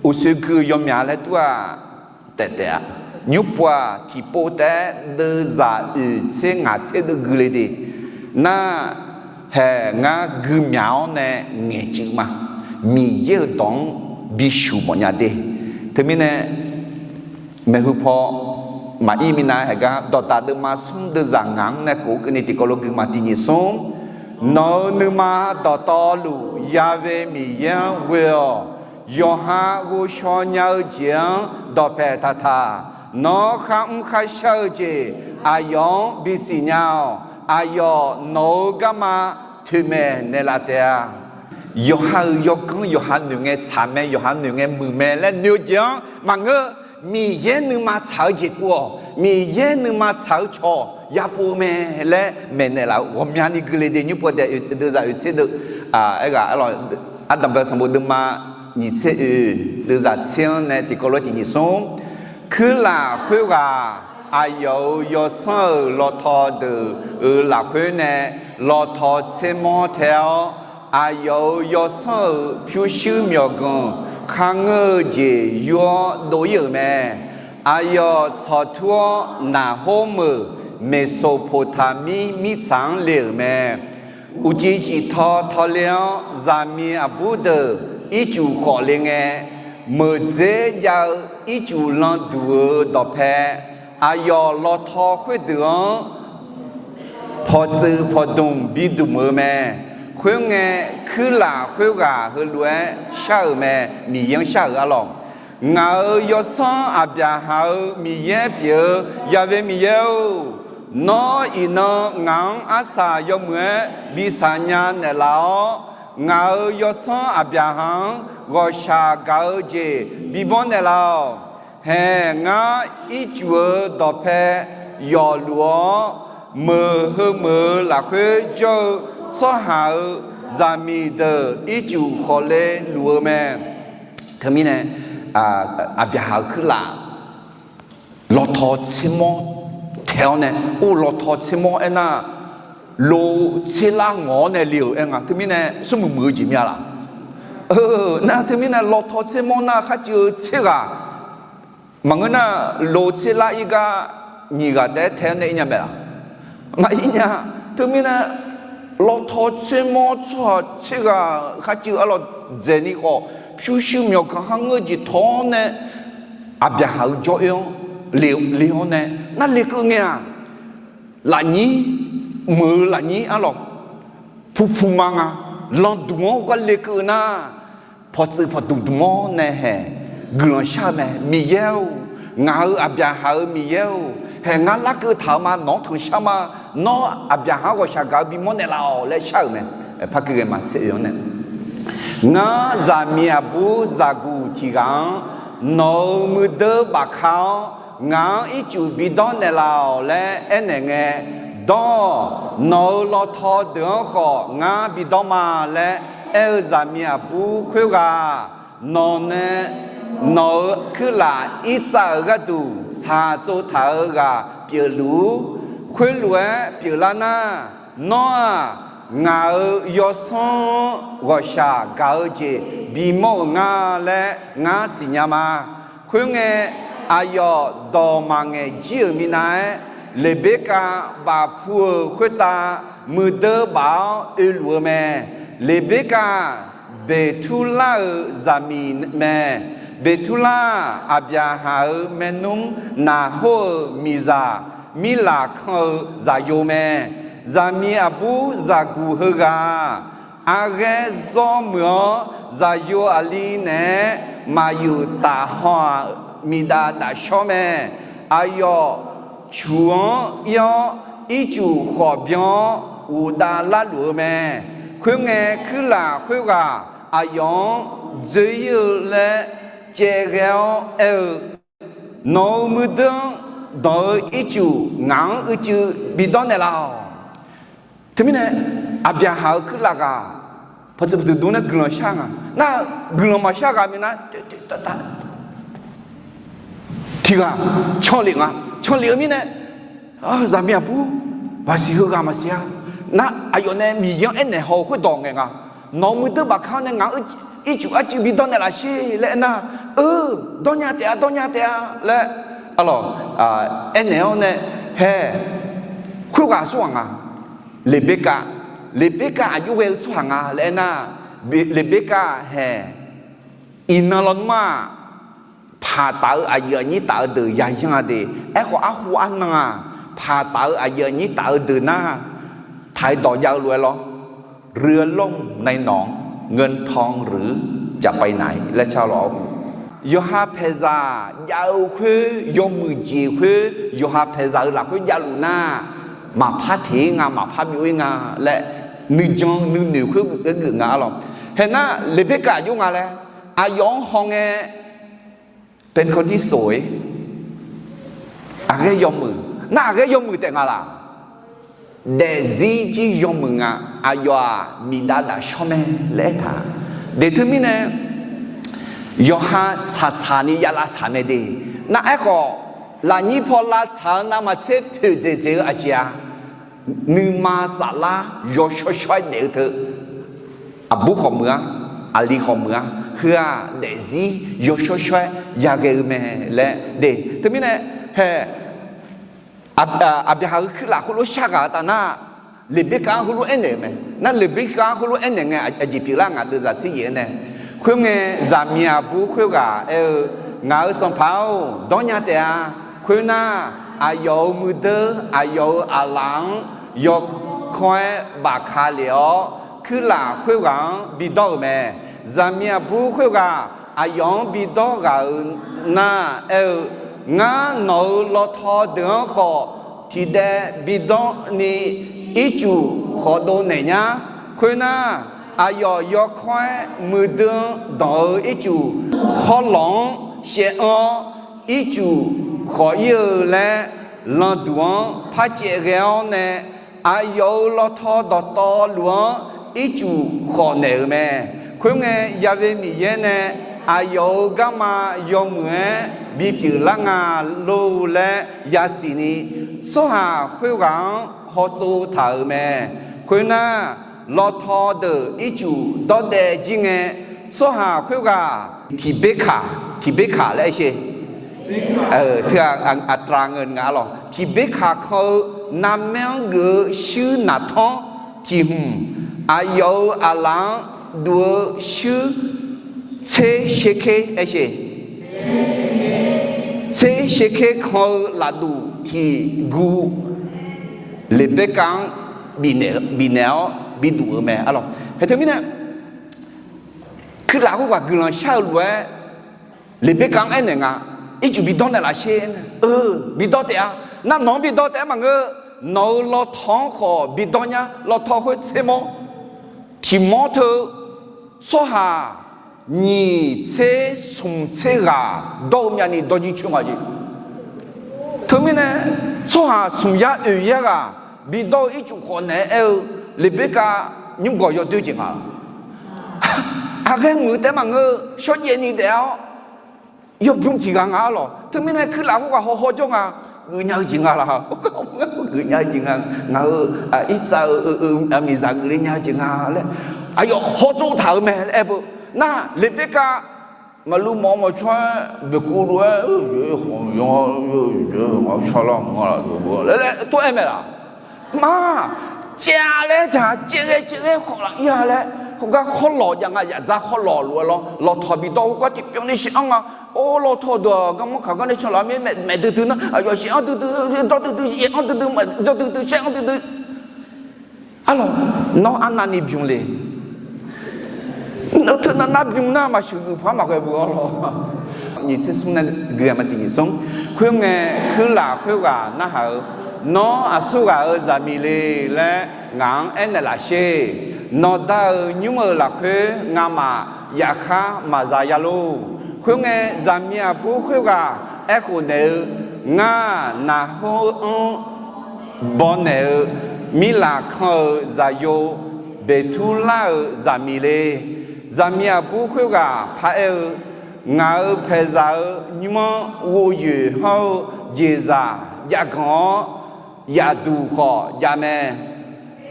Uqshoe gui-eu yawmyaq laer dur-aq, taef taef-a. Nymr pov-aq, tiqpov taef-aer deuvzaq oeq tser ngaq tser deuv gui le de. Nar, haeq ngar gui myaq-awr nae ngaeqcuiv ma. Miqyaer-euq dawq-anr bisheuq mawfnya de. Teumirnae, maeqhu paw maqir minav haeq gar dawqdaq deuvma smr deuvzaq ngaq-anr nae kof-eu keuvni tiqkawv lof gui ma tiq nyiq smr. Nawq-euq nuima dawqtawvluf Ya've Miqyaer-anr ghoe-awq. Yawqha ghovshaw nya-eu jeq-anr dawqpaeq taqtaq. Nawr kharmr kharshar-eu jeq aqyawf-anr bisiq nya-awq. Aqyawf nawq-euq garma toeqmaeq naeqlaf taef-a. Yawqha-euq yawganr yawqha noeq ngae tsaq mae, yawqha noeq ngae muiq mae laer noeq-eu jeq-anr maqngeur. Miqyaer nuima tsaq-eu jeq pov-awq. Miqyaer nuima tsaq-eu cawq yapov-eu mae laer maeqnaeq laf-eu ghawqmyani gui le de. Nymr pov taef deuvzaq oeq tser deuv, aerghaq ardanqbae sanqbof deuvma nyiq tser oeq deuvzaq tser-anr nae tiqkawv lof tiq nyiq smr. Kuirlaf khoerghaq aqyawf-euq yawsanr-euq lawtaw deuq-euq lafkhoer nae lawtaw tsermawr tae-awr, aqyawf-euq yawsanr-euq pyurshuir myawqganq kharngeur-eu jeq yur-awr dov-ir-euq mae. Aqyawf tsawqtur-awr naqhor meuq Meqsoqpoqtaqmir mirtsaq-anr le-euq mae. Uqcif ciftaw tawle-anr zaqmiq aqbur deuq ircuf khawf le ngae, meuqdzer jav-eu ircuf landuq-euq dawqpae, aqyawf lawtaw khoerdeuq-anr pawqtsuif pawqdmq bidmq-eu mae. Khoerngae, kuirlaf khoerghaq heulof-aer shar-euq mae, Miqyaer-anr shar-euq arlawq. Ngaq-euq yawsanr Aqbyaqhaq-euq Miqyaer pyeuf-eu Yaqve Miqyaer-or, nawr iqnan ngaq-anr arsaq yawmuiq-aer bi saqnya naeqlaf-awr, ngaq-euq yawsanr Aqbyaqhaq-anr ghawqshaq gaq-eu jeq bimawr naeqlaf-awq. Haeq, ngar ircuf-euq dawqpae yawfluf-awr, meuq heu meuq-eu lafkhoer jawr-eu tsawrhaq-euq zaqmiq deuq ircuf khawf le luf-eu mae. Teumirnae, Aqbyaqhaq-euq kuirlaf lawtaw tsermawr taeq-awr nae, or lawtaw tsermawr aernar, lo tserlar ngawq-awr nae le-euq aer nga. Teumirnae smrmuiq muiq-eu jeq mir-a laq? Nar teumirnae lawtaw tsermawr nar kharcuiv-eu tserghaq maqngeur nar, lo tserlar ir gar nyiq ghaq taef-aer tae-awr nae ir nya mae laq? Maqir nya. Teumirnae lawtaw tsermawr tsawrhaq tserghaq kharcuiv arlawq dzaeqni khawf, pyurshuir myawqganq kharngeur jeq tawq-awr nae, Aqbyaqhaq-euq jawr oer-anr le-awr nae nar lekeuv ngae-aq, lafnyir, meuq-eu lafnyir arlawq, puqpuq ma nga. Landuq-anr gar lekeuv nar, pawqtsuif pawqdmq dmq-awr nae haeq guiqlanq shar-eu mae. Miqyaer-or, ngaq-euq Aqbyaqhaq-euq Miqyaer-or, haeq ngar larkeuv taq-eu ma, nawq-anr tanqshar ma, nawr Aqbyaqhaq-anr ghawqshaq gaq-eu bimawr naeqlaf-awq laer shar-euq mae. Par keuv ghae ma tser oe-anr nae, ngar zaqmiq aqbur zaqguq tiq ghaq-anr nawq-euq muiqdeuv bafka-awr, ngaq-anr ircuf bidawr naeqlaf-awq laer aernaeq ngae, dawr-awq. Nawq-euq lawtaw deuq-anr khawf ngar bidawr ma laer aer-eu zaqmiq aqbur khoerghaq, nawq nae nawq-euq kuirlaf irtsav-euq gharduq tsaqtsov taq-euq ghaq pyeufluf-ur. Khoerlof-aer pyeuflar nar, nawr-aq, ngaq-euq yawsanr-anr ghawqshaq gaq-eu jeq bimawr-euq nga laer ngar siqnya ma. Khoerngae, aqyawf dawq maqngaeq jir-euq minav-aer, Leqberkav bafpu-euq khoertav muiqdeuv baf-awr oeluf-eu mae. Leqberkav Beqturlar-euq zaqmiq mae. Beqturlar-aq, Aqbyaqhaq-euq maernmr Naqhor-euq miqzaq Mirlaq kan-eu zaqyo mae. Zaqmiq aqbur zaqguq heughaq-aq, arghaer zawr muiq-awr, zaqyo aqli naeq-aer maqyuf tafhaw-aq, miqdav dafshawr mae. Aqyawf cuq-anr ir-awr, ircuf khawf byan-awr, uqdav larluf-eu mae. Khoerngae, kuirlaf khoerghaq aqyawf-anr dzoer ir-eu laer caevghae-awr aer-eu, Nawq-euq muiqdeuv-anr dawq-eu ircuf ngaq-anr uicuiv bidawr naeqlaf-awq. Teumirnae, Aqbyaqhaq-euq kuirlaf ghaq pawqtsuif pawqdmq dmq nae guiqlanq shar nga. Nar, guiqlanq maqshar ghaq minav, tiq ghaq canlef nga. Canlef-eu mirnae, zaqmiq aqbur maqsiq, heughaq maqsiq-a. Nar, aqyawf nae Miqyaer-anr aernaeq haw-eu khoerdawq ngaeq nga. Nawq-euq muiqdeuv bafka-awr nae ngaq-euq ircuf arcuiv bidawr naeqlaf sher laer aernar, eu, dawrnya taef-a, dawrnya taef-a laer, arlawq, aernaeq-awr nae, hae, khoerghaq tsawrhaq nga. Leqberkav, Leqberkav aqjox ghae-eu tsawrhaq nga laer aernar, Leqberkav hae, iqnan lawnmr-aq, paqtaf-eu aqyuif aqnyir taf-eu deuq yayan-a de. Aerkhawf, arhu arnan-aq, paqtaf-eu aqyuif aqnyir taf-eu deuq nar, taq-aer dawq jav-eu lof-aer lawr, เรือล่มในหนอง เงินทองหรือจะไปไหน laer car lawr-awr, yawqha paeqzaq jav-eu khoer, yawmuiq jeq khoer, yawqha paeqzaq-euq lafkhoer javluf nar, maqpar teq-ir nga, maqpar byov-ir nga laer, nuijan nuinoeq khoer geuf-aer geuf nga arlawq. Haeq nar, Leqberkav aqjox nga laer aqyawf-anr hawngae, Pentecost-ir sof-ir, aqghaer yawmuiq, nar aqghaer yawmuiq taef nga laq? Daefzir jir yawmuiq nga. Aqyawf-aq, miqdav dafshawr mae laer aertaq. Deq teumirnae, yawqha tsaqtsaq ni jav lavtsaq mae de. Nar aerkhawf, lafnyir paw lavtsaq-eu navmaqtser poeqdzaeq dzaeq-eu aqjeq-a, nuima saflar yawshawr shawr-aer daef-eu teu, aqbur khawf muiq-ar, aqli khawf muiq-ar, heu-aq daefzir yawshawr shawr-aer yaghae-eu mae laer de. Teumirnae, hae, Aqbyaqhaq-euq kuirlaf khoerlof shar ghaq-eu taf nar, Leqbirkav-anr heulof-aer aernaeq-euq mae. Nar Leqbirkav-anr heulof-aer aernaeq ngae, aqjeq pyeuflar ngaq deuv zaq tser yaef-aer nae. Khoerngae, zaqmiq aqbur khoerghaq aer-eu, Ngaq-euq sanqpaq-or, dawrnya taef-a. Khoernar, aqyawf-euq muiqdeur, aqyawf-euq aqlaf-anr yawkawr-aer bafka lef-awr, kuirlaf khoerghaq-anr bidawr-euq mae. Zaqmiq aqbur khoerghaq aqyawf-anr bidawr ghaq-euq nar aer-eu, Ngar nawq-euq lawtaw deuq-anr khawf tiqdaev bidawr ni, ircuf khawf dovnaeq nyar. Khoernar, aqyawf yawkawr-aer muiqdui-anr danq-eu ircuf khawrlawq-anr shaev anr-awr, ircuf khawf ir-eu laer landuq-anr par caev ghae-awr nae, aqyawf-euq lawtaw dawqtawvluf-anr ircuf khawf naeq-euq mae. Khoerngae, Ya've Miqyaer nae aqyawf-euq garma yawmuiq-aer bipyeuf lar nga lor laer yasiq ni, tsawrhaq khoerghaq-anr hawtsov taq-euq mae. Khoernar, lawtaw deuq ircuf dawrdaev jir ngae, tsawrhaq khoerghaq tiqber kaq, tiqber kaq laer aer sher. Teu-aq, aqtaq ngeur nga lawq. Tiqber kaq kan-eu narmaer-anr geuf-eu shuir naqtanr tiq hmq, aqyawf-euq aqlaf-anr duf-eu shuir tser sherker aer sher. Tser sherker kan-eu lafduq tiq guv Leqbirkav-anr bifnaeq-awr biduf-eu mae. Hae teumirnae, kuirlaf khoerghaq guiqlanq shar-eu lof-aer Leqbirkav-anr aernaeq nga, Ircuf bidawr naeq laf sher. Eu, bidawr taef-a. Nar nawq-anr bidawr taef-aer maqngeur. Nawq-euq lawtaw-anr khawf bidawr nyar. Lawtaw khoer tser mawr, tiq mawr teu tsawrhaq nyiq tser smq tser ghaq dawr-eu myavni dawrjir coer nga jeq. Teumirnae, tsawrhaq smq yar oeq yar ghaq bidawr-eu ircuf khawf naeq-aer aer-eu, Leqbirkav nymrgawq yawdoer jeq nga. Aqghaer muiq-eu taef-aer maqngeur-eu, shawrjaev ni daef-awr yawbymr tiq ghaq nga-ar lawq. Teumirnae kuirlaf khoerghaq hawhaw jawr nga, geufnya-eu jeq nga laq. Geufnya-eu jeq nga. Ngaq-euq irtsav-eu miqzaq geufle nya-eu jeq nga laer, aqyawf hawtsov taq-euq mae laer aer beu. Nar Leqbirkav maqlu mawf mawf cawr-aer boeqkuv lof-aer, Aqyawf-anr shar lar mq-a laf laer tov-aer mae laq. Ma, caev-a laer dzaq, caev ghae caev ghae khawf laf ir-a laer, heugar khawrlawq jav nga, yaf dzar khawrlawq lof-aer lawr, lawtaw bidawr heugar tiqpyawv ni shaev-anr nga. Or, lawtaw deuq-aq, garmanr kaq gar nae canlaf mir-aer, maef duidui nar aqyawf shaev-anr duidui, dawr duidui, shaev-anr duidui, maef dawr duidui, shaev-anr duidui. Arlawq, nawr arnavni bymq le. Nawr teunav nar bymq nar maqsheuq geuf par maqghae beu-awr lawq. Nyiq tser smr nae gui-aq ma tiq nyiq smr. Khoerngae, kuirlaf khoerghaq narhaq-eu, Nawr aqsurghaq-euq zaqmiq le laer ngaq-anr aernaeq laf sher. Nawqda-euq nymr-euq lafkhoer ngamaf yafkhar maqza ya lor. Khoerngae, zaqmiq aqbur khoerghaq aerkhof naeq-eu, Ngar naqhor-anr bawnaeq-eu mirlaf kan-euq zaqyo Beqturlar-euq zaqmiq le. Zaqmiq aqbur khoerghaq paraer-eu, Ngaq-euq paeqzaq-euq nymr-anr ghovyoeq hawr-eu jeqzaq jav ganq-awr, yaf duq khawf jav mae.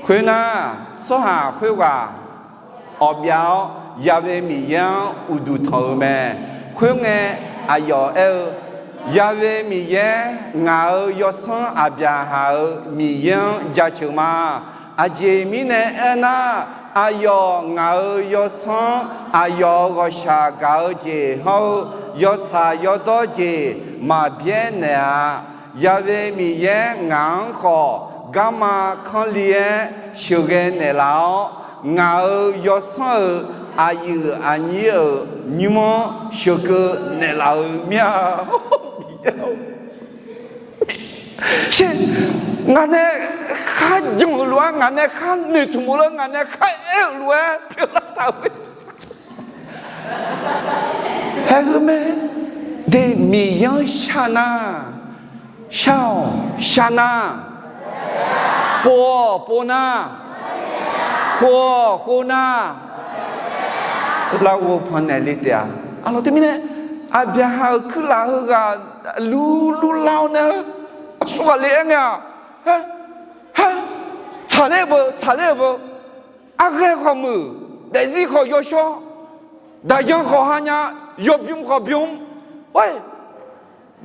Khoernar, tsawrhaq khoerghaq awqbyav-awr, Ya've Miqyaer-anr uqduq tanq-euq mae. Khoerngae, aqyawf aer-eu, Ya've Miqyaer, ngaq-euq yawsanr Aqbyaqhaq-euq Miqyaer-anr jaceuq ma. Aqjeq mirnae aernar, aqyawf ngaq-euq yawsanr, aqyawf-euq ghawqshaq gaq-eu jeq hawr-eu yawtsaq yawdawr jeq maqbyaer naeq-a. Ya've Miqyaer ngaq-anr khawf garma kanrli-aer sheuqghae naeqlaf-awr, ngaq-euq yawsanr-euq aqyuif aqnyir-euq nymr-anr sheuqkeuv naeqlaf-eu mir-a. Sher, ngaq nae khar jan-euq lof-aer, ngaq nae khar noeqtmq-eu lof-aer, ngaq nae khar aer-euq lof-aer pyeuflar taq-eu. Haeq heu mae. De, Miqyaer-anr shar nar, shar-awq, shar nar, pov-awq, pov nar, khov-awq, khov nar, larghov pannaeq le taef-a. Arlawq, teumirnae Aqbyaqhaq-euq kuirlaf heughaq lur lur lar-awr nae, aqsurghaq le-aer ngae-aq, tsaqler-eu beu, tsaqler-eu beu, arghaer khawf muiq, daefzir khawf yawshawr, daqyan khawf hanya, yawbymr khawf bymr,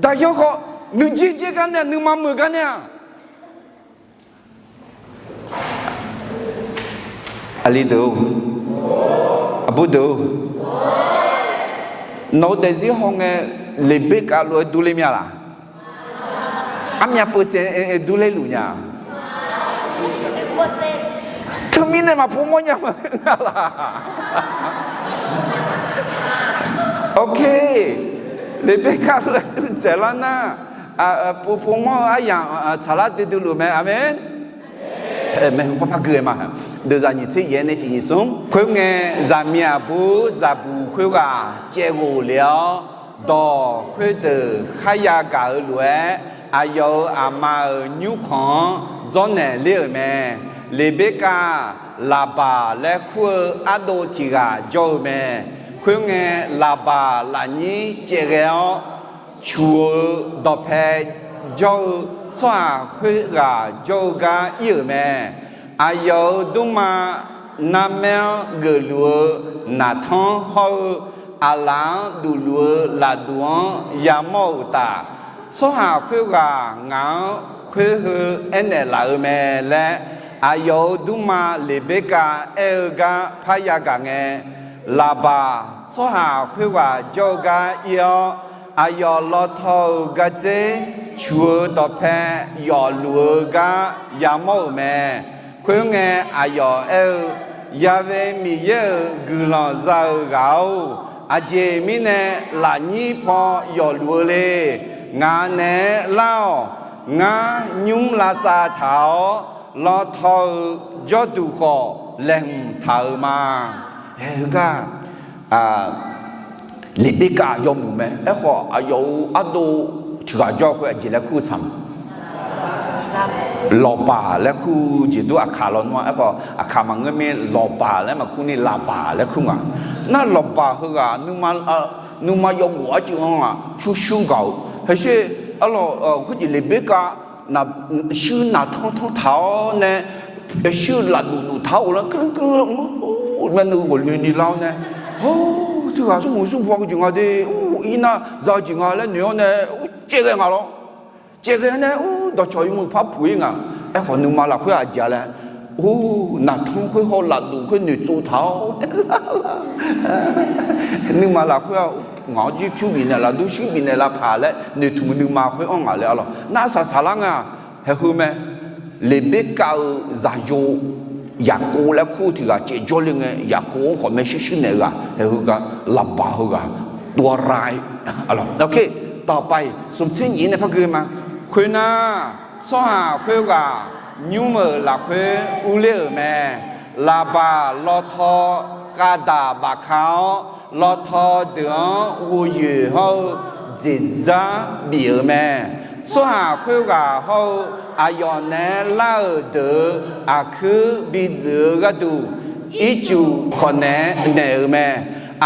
daqyan khawf nuijir jir gar nae, nuima meuq gar nae-aq, Aqli deuq-or, aqbur deuq-or, nawq-eu daefzir hawngae Leqberkav lof-aer durler mya laq? Armyav peuqsaef durler luf nya. Teumirnae maqpov mawrnya maqngeur nga laq? Ok, Leqberkav lof-aer dur dzaeqlar nar, pov pov mawr-eu aryamq tsaqlar duidui luf mae. Aqmeq. Maeqhu paw par gui-aer ma. Deuqzaq nyiq tser yaef nae tiq nyiq smr. Khoerngae, zaqmiq aqbur zaqbuq khoerghaq caevghof le-awr, dawq khoerdeuq kharya gaq-eu lof-aer, aqyawf-euq aqma-euq nymrkhanq-anr dzawrnaeq ler-euq mae. Leqberkav Laqbaq laer kur-eu ardov tiq ghaq jawr-eu mae. Khoerngae, Laqbaq lafnyir caevghae-awr, cuq-eu dawqpae jawr-eu tsawrhaq khoerghaq jawr-eu gar ir-euq mae. Aqyawf-euq dmrma narmaer-anr geufluf-eu naqtanr hawr-eu, aqlaf-anr dufluf-eu lafduq-anr yamawr-euq uqtaf, tsawrhaq khoerghaq ngaq-anr khoer heu aernaeq laf-eu mae laer, aqyawf-euq dmrma Leqberkav aer-eu gar parya gaq ngae, Laqbaq tsawrhaq khoerghaq jawr-eu gar ir-awr, aqyawf lawtaw-euq gardzer cuq-eu dawqpae yawfluf-eu gar yamawr-euq mae. Khoerngae, aqyawf aer-eu, Ya've Miqyaer-euq guiqlanq za-eu ghaq-or, aqjeq mirnae lafnyir paw yawfluf-eu le? Ngaq naeq-aer lar-awq. Ngar nymr lavsav taq-awr, lawtaw-euq jawrduq khawf laeqhmq taq-euq ma. Hae, heugar Leqberkav yawmuiq mae. Aerkhawf, aqyawf-euq ardov tiq ghaq jawr-eu khoer aqjeq laer kur-eu tsaq ma? Lawqbaq laer kur jeq dur. Aqkaq lawnmr-a. Aerkhawf, aqkaq maqngeur mir, lawqbaq laer maqkur ni, Laqbaq laer kur nga. Nar lawqbaq heughaq nuima yawghof arcuiv-anr-aq pyurshuir gaq-euq haesher. Arlawq, khoerjeq Leqberkav shuir naqtanr tanr taq-awr nae, shuir lafduf duf taq-awr ghoflar keuv keuv-awr, myaneu ghawqloeni lar-awr nae, hawr, teughaq smrmuiq smrbaw-eu jeq nga de, or, irnar za-eu jeq nga laer noeq-awr nae, or, caevghae nga lawr. Caevghae nae, or, dawqcawq yawmuiq par puq-ir nga. Aerkhawf, nuima lafkhoer aqjeq-a laer, or, naqtanr khoer haw lafduf khoer noeqtsov taq-awr, nuima lafkhoer-aq, ngaq-anr jir pyur bifnaeq laf, dur shuir bifnaeq lavpaq laer noeqtmq nuima khoer-anr ngaq laer arlawq. Nar saqsaq lar nga. Haeheu mae. Leqberkav-euq zaqyo Yaqkov laer kur-eu tiq ghaq caevjawr le ngae, Yaqkov-anr khawf maershuir shuir naeq-eu ghaq, haeheu gar Laqbaq heughaq dovra-aer, arlawq. Dawqpae smq tser nyiq nae par gui ma. Khoernar, tsawrhaq khoerghaq nymr-euq lafkhoer urler-euq mae. Laqbaq lawtaw khavdaq bafka-awr, lawtaw deuq-anr ghofyoeq hawr-eu dzeqdzar bif-euq mae. Tsawrhaq khoerghaq hawr-eu aqyawf naeq-aer lar-euq deuq-euq aqkuir bidzuif-eu gharduq, ircuf khawf naeq-aer naeq-euq mae.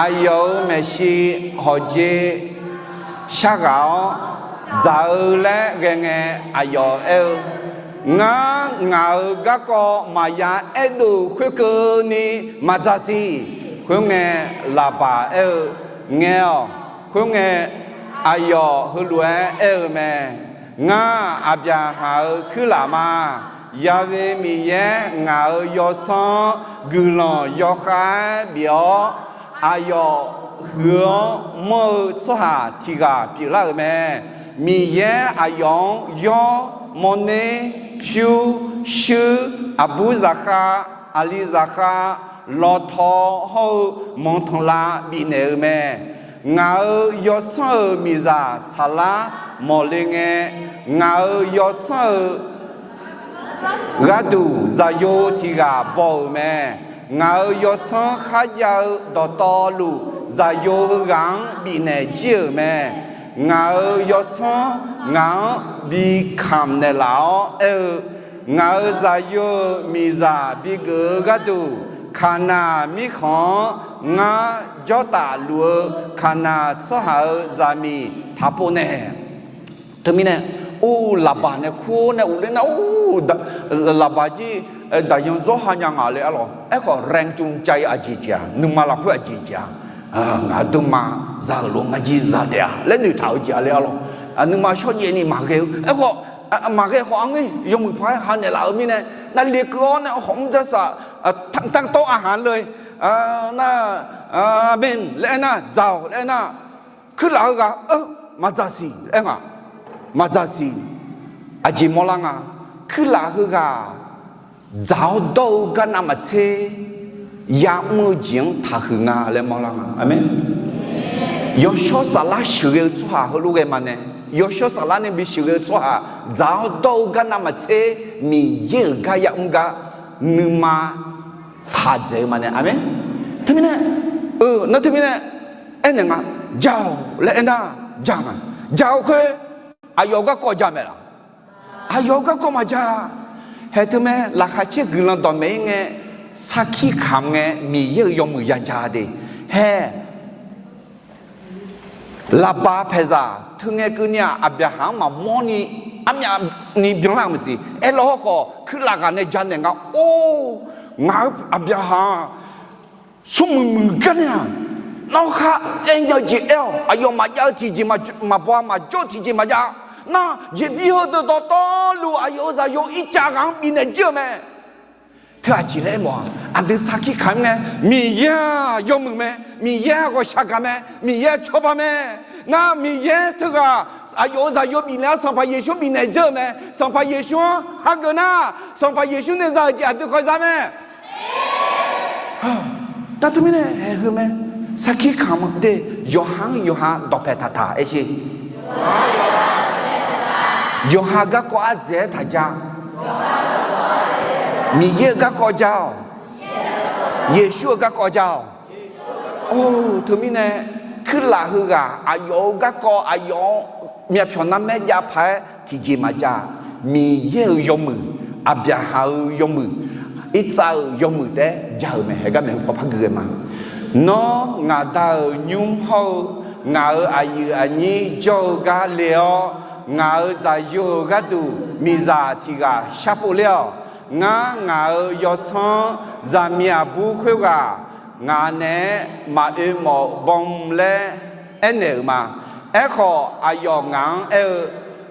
Aqyawf-euq maeqshi hawqjeq sharghaq-awr, dzaq-eu laer ghae ngae, aqyawf aer-eu, Ngar ngaq-euq garkawv maqya aerdov khoerkeuvni maqdzaq siq. Khoerngae, Laqbaq aer-eu, Ngae-awq. Khoerngae, aqyawf heulof-aer aer-eu mae. Ngar Aqbyaqhaq-euq kuirlaf ma. Ya've Miqyaer ngaq-euq yawsanr-anr guiqlanq yawkhav-aer bif-awr, aqyawf huiq-anr manr-eu tsawrhaq tiq ghaq pyeuflar-euq mae. Miqyaer aqyawf-anr yawr, mawrner, pyur, shuir, aqbur zaqkhav, aqli zaqkhav, lawtaw hawr-eu manqtanqlav bifnaeq-eu mae. Ngaq-euq yawsanr-euq miqzaq saflar mawqle ngae, ngaq-euq yawsanr-euq gharduq zaqyo tiq ghaq baw-euq mae. Ngaq-euq yawsanr kharjav-eu dawqtawvluf, zaqyo heughaq-anr bifnaeq jir-euq mae. Ngaq-euq yawsanr ngaq-anr bi kamq naeqlaf-awr aer-eu, Ngaq-euq zaqyo-euq miqzaq bigeuf-eu gharduq, Kaqnaq mirkhanq-anr ngar jawrtaf luf-eu Kaqnaq tsawrhaq-euq zaqmiq taqpov nae. Teumirnae, or, Laqbaq nae kur-awr nae ghofler nar, or, Laqbaq jir daqyan zawr ha nya ngaq le arlawq. Aerkhawf, แรงจูงใจ aqjeq jeq-aq, nuima lafkhoer aqjeq jeq-aq, ngaq-euq dmrma za-euq lof ngar jir za taef-a laer noeqtaq-eu jeq-a le arlawq. Nuima shawrjaev ni maqghae-eu. Aerkhawf, maqghae khawf arngeur yawmuiq paq-aer ha naeqlaf-eu mirnae, navle keuv-awr nae khawf mr dzar saf Tanqtawv aqhaq-anr le, nar, aqmeq laer aernar, dzaq-awq laer aernar, kuirlaf heughaq-eu maqdzaq siq laer aer nga. Maqdzaq siq. Aqjeq mawrlar nga. Kuirlaf heughaq dzaq-awr dawr-eu gar navmaqtser ya'mr-eu jeq-anr taqhuiq nga laer mawrlar nga. Aqmeq. Yawshawr saflar sheuqghae-eu tsawrhaq heulof ghae ma nae, yawshawr saflar nae bi sheuqghae-eu tsawrhaq dzaq-awr dawr-eu gar navmaqtser Miqyaer-euq gar ya'mr gar nuima taq dzaeq-eu ma nae. Aqmeq. Teumirnae, nar teumirnae aernaeq nga, dzaq-awq laer aernar, dzaq nga. Dzaq-eu khoer aqyawf-eu garkawv dzaq mae laf? Aqyawf-eu garkawv maqdzaq. Haeq teumae laqkhaq caer guiqlanq dawqmaeq-ir ngae, sarkir kamq ngae Miqyaer-euq yawmuiq yadzaq de. Haeq Laqbaq paeqzaq teu ngae keuvni-aq, Aqbyaqhaq-anr maqmawr ni armyavni byanlar-euq maqsiq. Aerlawr hawrkhawf, kuirlaf ghaq nae janaeq nga. Or, ngaq-euq Aqbyaqhaq-aq, smrmuiq muiq gar nae-aq, nawr khar aer nya-eu jeq aer-awq. Aqyawf maqjav-eu tiqjeq maqbaw-a, maqjawr-eu tiqjeq maqjav. Nar, jeqbir heudeuq dawqtawvluf aqyawf-euq zaqyo ircav ghaq-anr bifnaeq jir-euq mae. Teu aqjeq laer aermawf-aq, aqdui sarkir kamq-ir ngae, Miqyaer-aq yawmuiq mae, Miqyaer-aq ghawqshaq gaq mae, Miqyaer-aq cawba mae. Nar Miqyaer teughaq aqyawf-euq zaqyo bifnaeq-awr Sanqpaq Yeqsur bifnaeq dzeur-euq mae. Sanqpaq Yeqsur-anr hageuf nar, Sanqpaq Yeqsur nae za-euq jeq aqdui khawf za mae. Nar teumirnae haeq heu mae, sarkir kamq de, yawqha-anr yawqha dawqpaeq taqtaq aer sher. Yawqha garkawv ardzaeq-aer taqja. Miqyaer-euq garkawv ja-awq. Yeqsur-euq garkawv ja-awq. Or, teumirnae kuirlaf heughaq aqyawf-euq garkawv aqyawf-anr myavpyawq narmaer jav paq-aer tiqjeq maqjav. Miqyaer-euq yawmuiq, Aqbyaqhaq-euq yawmuiq, Irtsav-euq yawmuiq taef-aer ja-euq mae. Haeq gar maeqhu paw par gui ghae ma. Nawr ngaq Da-euq nymr hawr-eu ngaq-euq aqyuif aqnyir jawr-eu gar le-awr, ngaq-euq zaqyo-euq gharduq miqzaq tiq ghaq sharpov ler-awq. Ngar ngaq-euq yawsanr zaqmiq aqbur khoerghaq ngaq naeq-aer maqoe mawf baw laer aernaeq-euq ma. Aerkhawf, aqyawf ngaq-anr aer-eu,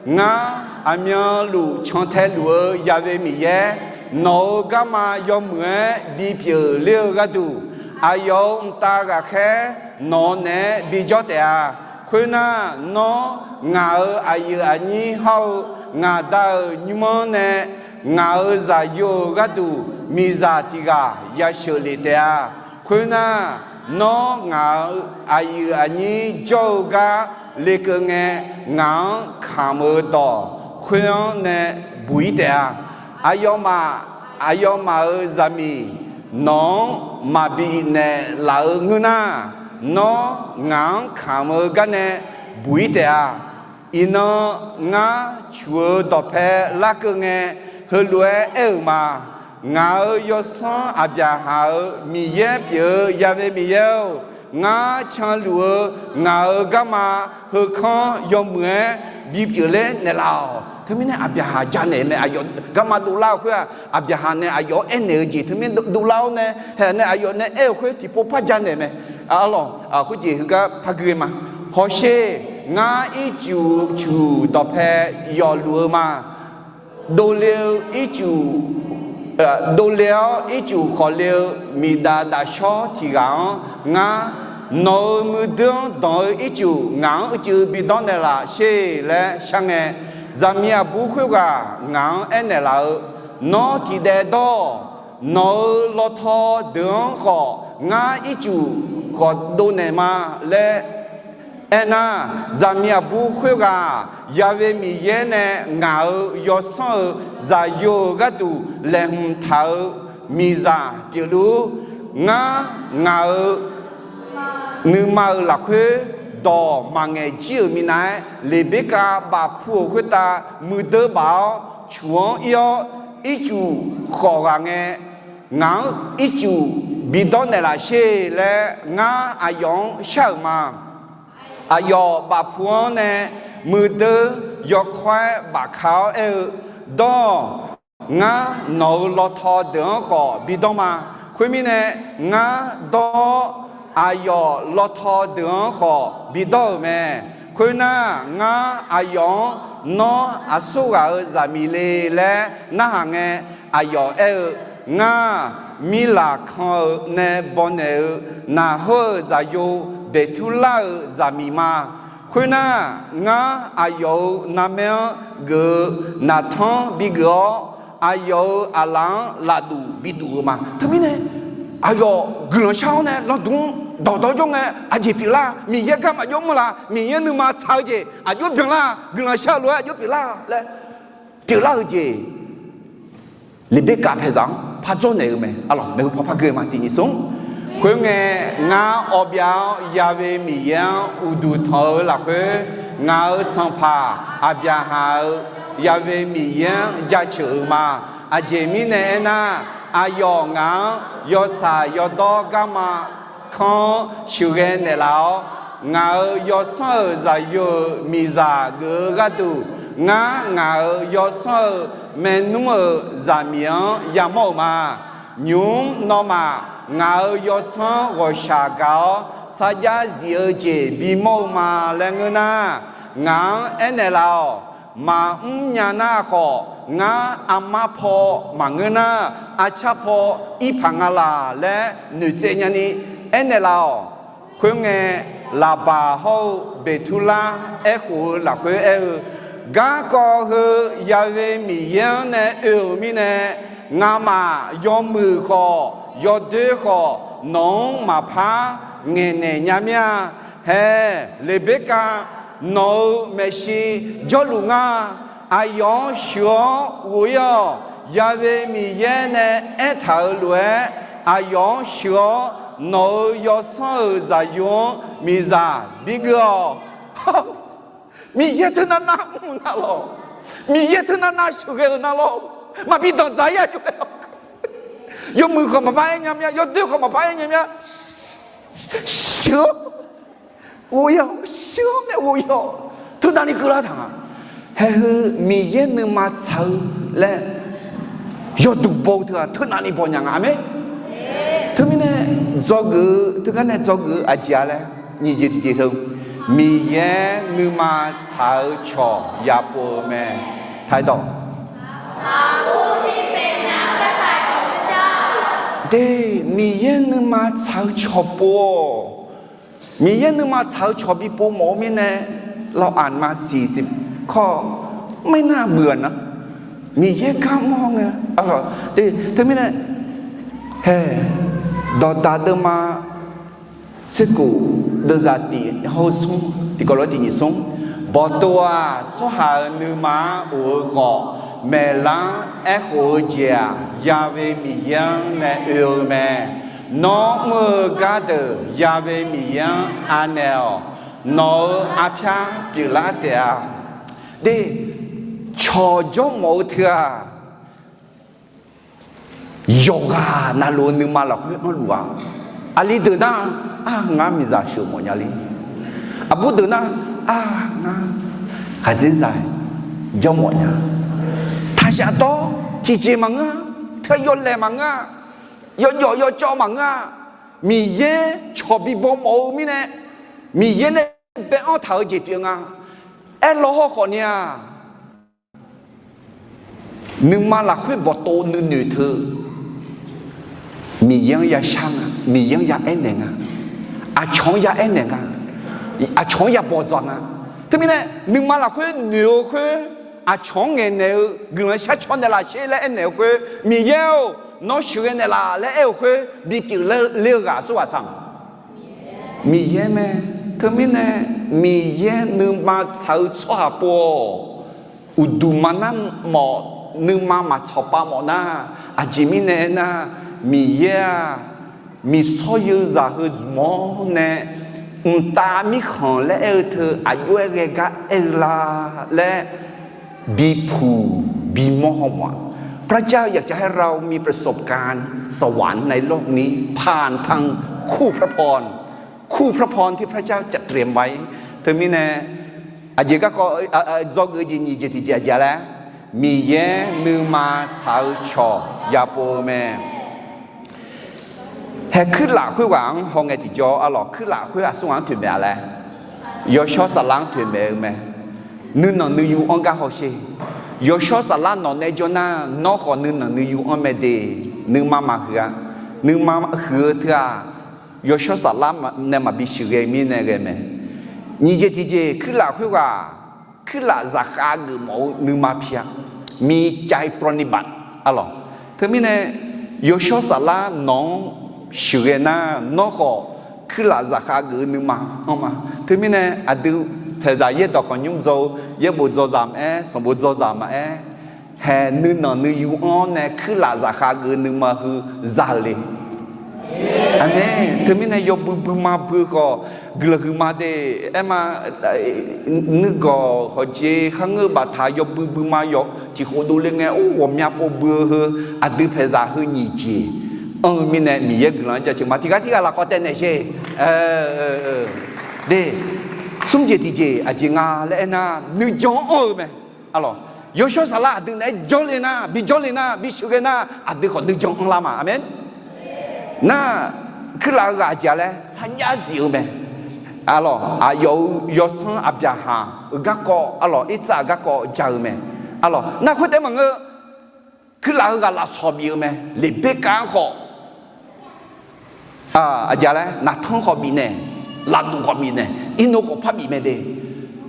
Ngar aqmyanluf cantae luf-eu Yaqve Miqyaer, nawq-euq garma yawmuiq-aer bipyeuf ler-eu gharduq, aqyawf-euq mqtav ghaqkhaer nawq-eu naeq-aer bijawr taef-a. Khoernar, nawr ngaq-euq aqyuif aqnyir hawr-eu ngaq Da-euq nymr-anr nae ngaq-euq zaqyo-euq gharduq miqzaq tiq ghaq yasheuq lef taef-a. Khoernar, nawr ngaq-euq aqyuif aqnyir jawr-eu gar lekeuv ngae, ngaq-anr kamq-eu dawq khoer-anr nae buq-ir taef-a. Aqyawfmaf, aqyawfmaf-euq zaqmiq nawq-anr maqbi naeqlaf-eu ngeur nar, nawr ngaq-anr kamq-eu gar nae buq-ir taef-a. Iqnan ngar cuq-eu dawqpae larkeuv ngae, heulof-aer aer-euq ma. Ngaq-euq yawsanr Aqbyaqhaq-euq Miqyaer pyeuf-eu Yaqve Miqyaer-or, ngar canluf-eu ngaq-euq garma heukanr yawmuiq-aer bipyeuf ler naeqlaf-awq. Teumirnae Aqbyaqhaq janaeq mae. Aqyawf garma dovlar-eu khoer-aq, Aqbyaqhaq nae aqyawf-anr aernaeq-eu jeq teumirnae dovlar-awr nae, haeq nae aqyawf nae aer-eu khoer tiqpov par janaeq mae. Arlawq, khoerjeq heugar par gui-eu ma. Hawsher, ngar ircuf cuq dawqpae yawfluf-eu ma. Dovle-eu ircuf, dovle-awr ircuf khawf le-eu miqdaf dafshawr tiq ghaq-anr ngar, nawq-euq muiqdui-anr danq-eu ircuf ngaq-anr uicuiv bidawr naeqlaf sher laer shar ngae, zaqmiq aqbur khoerghaq ngaq-anr aernaeq laf-eu, Nawr tiqdaev dawr-awq. Nawq-euq lawtaw deuq-anr khawf ngar ircuf khawf dovnaeq ma laer aernar, zaqmiq aqbur khoerghaq Yaqve Miqyaer nae ngaq-euq yawsanr-euq zaqyo-euq gharduq laeqhmq taq-eu miqzaq pyeufluf-ur. Ngar ngaq-euq nuima-euq lafkhoer dawq maqngaeq jir-euq minav-aer, Leqberkav bafpu-euq khoertav muiqdui baf-awr cuq-anr ir-awr, ircuf khawf ghaq ngae, ngaq-anr ircuf bidawr naeqlaf sher laer ngar aqyawf-anr shar-euq ma. Aqyawf bafpu-anr nae muiqdui yawkawr-aer bafka-awr aer-eu, Dawr-awq. Ngar nawq-euq lawtaw deuq-anr khawf bidawr ma. Khoermirnae, ngar dawr-awr aqyawf lawtaw deuq-anr khawf bidawr-euq mae. Khoernar, ngar aqyawf-anr Nawr aqsur ghaq-euq zaqmiq le laer narhaq ngae, aqyawf aer-eu, Ngar mirlaq kan-eu nae bawnaeq-eu naqhawr-euq zaqyo Beqturlar-euq zaqmiq ma. Khoernar, ngar aqyawf-euq narmaer-anr geuf-eu naqtanr bigeuf-awr, aqyawf-euq aqlaf-anr lafduf biduf-eu ma. Teumirnae, aqyawf guiqlanq shar-awr nae lanqdmr dawqdawr jawr ngae aqjeq pyeuflar, Miqyaer garma jawr mr la, Miqyaer nuima tsaq-eu jeq aqjox byanlar, guiqlanq shar-eu lof-aer aqjox pyeuflar laer pyeuflar-eu jeq Leqberkaf paezaq-anr par dzawrnaeq-eu mae. Arlawq, maeqhu paw par gui ma, tiq nyiq smr. Khoerngae, ngar awbyav-awr Ya'we Miqyaer-anr uqduq tanq-eu lafkhoer, ngaq-euq sanqpaq Aqbyaqhaq-euq Ya'we Miqyaer-anr jaceuq-euq ma. Aqjeq mirnae aernar, aqyawf ngaq-anr yawtsaq yawdawr garma kanr-anr sheuqghae naeqlaf-awr, ngaq-euq yawsanr-euq zaqyo-euq miqzaq geuf-eu gharduq, ngar ngaq-euq yawsanr-euq maernmr-euq zaqmiq-anr yamawr-euq ma. Nymq-mr nawmaf ngaq-euq yawsanr ghawqshaq gaq-awr sarjax zif-eu jeq bimawr-eu ma laer ngeur nar, ngaq-anr aernaeq laf-awq. Maqmr nya nar khawf, ngar armar paw maqngeur nar, arcar paw ir paq nga laq laer noeqtsaev nyani aernaeq laf-awq. Khoerngae, Laqbaq hawr-eu Beqturlar aerkhof-eu lafkhoer aer-eu, Garkawv heu Ya'we Miqyaer-anr nae oe-euq mirnae, ngamaf yawmuiq khawf yawdoer khawf nawq-anr maqpar ngaeqnaeq nya mir-a. Hae, Leqberkav, nawq-euq maeqshi jawrluf nga. Aqyawf-anr sheuq-awr ghof-ir-awq. Ya'we Miqyaer nae aertaq-euq lof-aer, aqyawf-anr sheuq-awr nawq-euq yawsanr-euq zaqyo-anr miqzaq bigeuf-awq. Miqyaer teunav nav mr-eu navluf, Miqyaer teunav nav sheuqghae-euq navluf, maqbi danqdzaq-ir-a jov-aer, yawmuiq khawf maqpar aer nya mir-a, yawdoer khawf maqpar aer nya mir-a. Sheuq-awr ghof-ir-awq, sheuq-awr nae ghof-ir-awq. Teunavni keuvlar taq nga. Haeheu Miqyaer nuima tsaq-eu laer yawduq baw-eu teu-aq, teunavni baw nya nga. Aqmeq. Teumirnae, dzawgeuf-eu teugar nae dzawgeuf-eu aqjeq-a laer, nyiq jeq tiqjeq teu, Miqyaer nuima tsaq-eu cawq yapov-eu mae. Taq-ir dawq. De, Miqyaer nuima tsaq-eu cawq pov-awq. Miqyaer nuima tsaq-eu cawq bipov mawf-eu mirnae, lawq aqma siqsiq kawr, mr nar buiq-aq nar, Miqyaer gar mr-awr ngae, teumirnae, hae, dawqdaq deuvma tserkhof deuvzaq tiq hawr-eu smr, tiqkawv lof-aer tiq nyiq smr, Bawqtov-aq, tsawrhaq-euq nuima-anr of-eu khawf, maeqlar-anr aerkhof-eu jeq-aq, Ya'we Miqyaer-anr nae oe-eu mae. Nawr mr-eu gardeuq Ya'we Miqyaer-anr anaeq-awq. Nawq-euq arpyar pyeuflar taef-a. De, cawq jawr mawf-eu teu-aq, yawqghaq navluf-eu nuima lafkhoer anrluf-a. Aqli deuq nar, ar, ngar miqzaq sheuq mawf nya le. Aqbur deuq nar, ar, ngar khaqdzerzaq jawr mawf nya. Taqshaf dawr tiqjeq maqngeur-a, teu yawlaeq maqngeur-a, yawjawf yawcawv maqngeur-a. Miqyaer cawq bibaw mawf-eu mirnae, Miqyaer nae bae-anr taq-eu jeq pyeuf nga. Aerlaw hawr khawfni-aq, nuima lafkhoer bawqtov nuinoeq teu, Miqyaer-anr yashar nga, Miqyaer-anr ya aernaeq nga, aqcawq-anr ya aernaeq nga, aqcawq-anr ya bawqdzaq nga. Teumirnae, nuima lafkhoer noeq-eu khoer, aqcawq-anr ngaeqnaeq-eu guiqlanq shar caw naeqlaf sher laer aernaeq-eu khoer, Miqyaer-or, nawr sheuqghae naeqlaf laer aer-eu khoer bipyeuf ler-eu ghaq aqsurghaq tsaq-a. Miqyaer mae. Teumirnae, Miqyaer nuima tsaq-eu tsawrhaq pov-awq. Uqduq maqnar mawf, nuima maqtsawq pav mawf nar, aqjeq mirnae aernar, Miqyaer-aq, miqsawr yeu zaq heu zmq-awr nae, mqtav mirkhanq laer aer-eu teu aqjox-aer ghae gar aer-eu la laer, bipuq bimawr haw mawf-a. พระเจ้าอยากจะให้เรามีประสบการณ์ สวรรค์ในโลกนี้ ผ่านทางคู่พระพร คู่พระพรที่พระเจ้าจัดเตรียมไว้ Teumirnae, aqjeq garkawv dzawgeuf jeq nyiq jeq tiqjeq aqjeq laer, Miqyaer nuima tsaq-eu cawq yapov-eu mae. Hae kuirlaf khoerghaq-anr hawngae tiqjawr, arlawq, kuirlaf khoer aqsurghaq-anr toeqmaeq-a laer, yawshawr saflar-anr toeqmaeq-eu mae. Nuinanq nuiyu anr gar hawsher. Yawshawr saflar nawq nae jawr nar, nawr khawf nuinanq nuiyu anr mae de. Nuima maqhuiq-a. Nuima huiq-eu teu-aq, yawshawr saflar nae maqbi sheuqghae mirnae ghae mae. Nyiq jeq tiqjeq, kuirlaf khoerghaq, kuirlaf zaqkhav geufmawf-eu nuima pi-a. Micav pawnibat, arlawq. Teumirnae, yawshawr saflar nawq-anr sheuqghae nar, nawr khawf kuirlaf zaqkhav geuf-eu nuima anr ma. Teumirnae aqdui paeqzaq yaerdawq khawf nymr dzaw-eu, yaerbof dzaw zaq maqaer, sanqbof dzaw zaq maqaer, haeq nuinanq nuiyu anr-awr nae kuirlaf zaqkhav geuf-eu nuima heu za-eu le. Aqmeq. Teumirnae yawbui buima bui-eu khawf, guiqlanq huiqma de, aerma, nuigawq hawqjeq kharngeur-eu baftaq yawbui buima yawf tiqkhof dovle ngae, or, ghawqmya pov bui-eu heu, aqdui paeqzaq heu nyiq jeq anr-eu mirnae Miqyaer guiqlanq-anr jaceuq ma. Tiqghaq tirghaq lafkhawf taev naeq sher. De, smr jeq tiqjeq aqjeq nga laer aernar, nuijan anr-eu mae. Arlawq, yawshawr saflar aqdui naeq-aer jawrle nar, bi jawrle nar, bi sheuqghae nar, aqdui khawf nuijan anrlar ma. Aqmeq. Nar, kuirlaf-eu ghaq aqjeq-a laer sarjax zif-eu mae. Arlawq, aqyawf-euq yawsanr Aqbyaqhaq-euq garkawv, arlawq, Irtsav-euq garkawv ja-eu mae. Arlawq, nar khoertaef maqngeur, kuirlaf-eu ghaq lafsawq bif-eu mae. Leqberkav-anr khawf, aqjeq-a laer, naqtanr khawf bifnaeq, lafduq khawf bifnaeq, irnov khawf par bif mae de.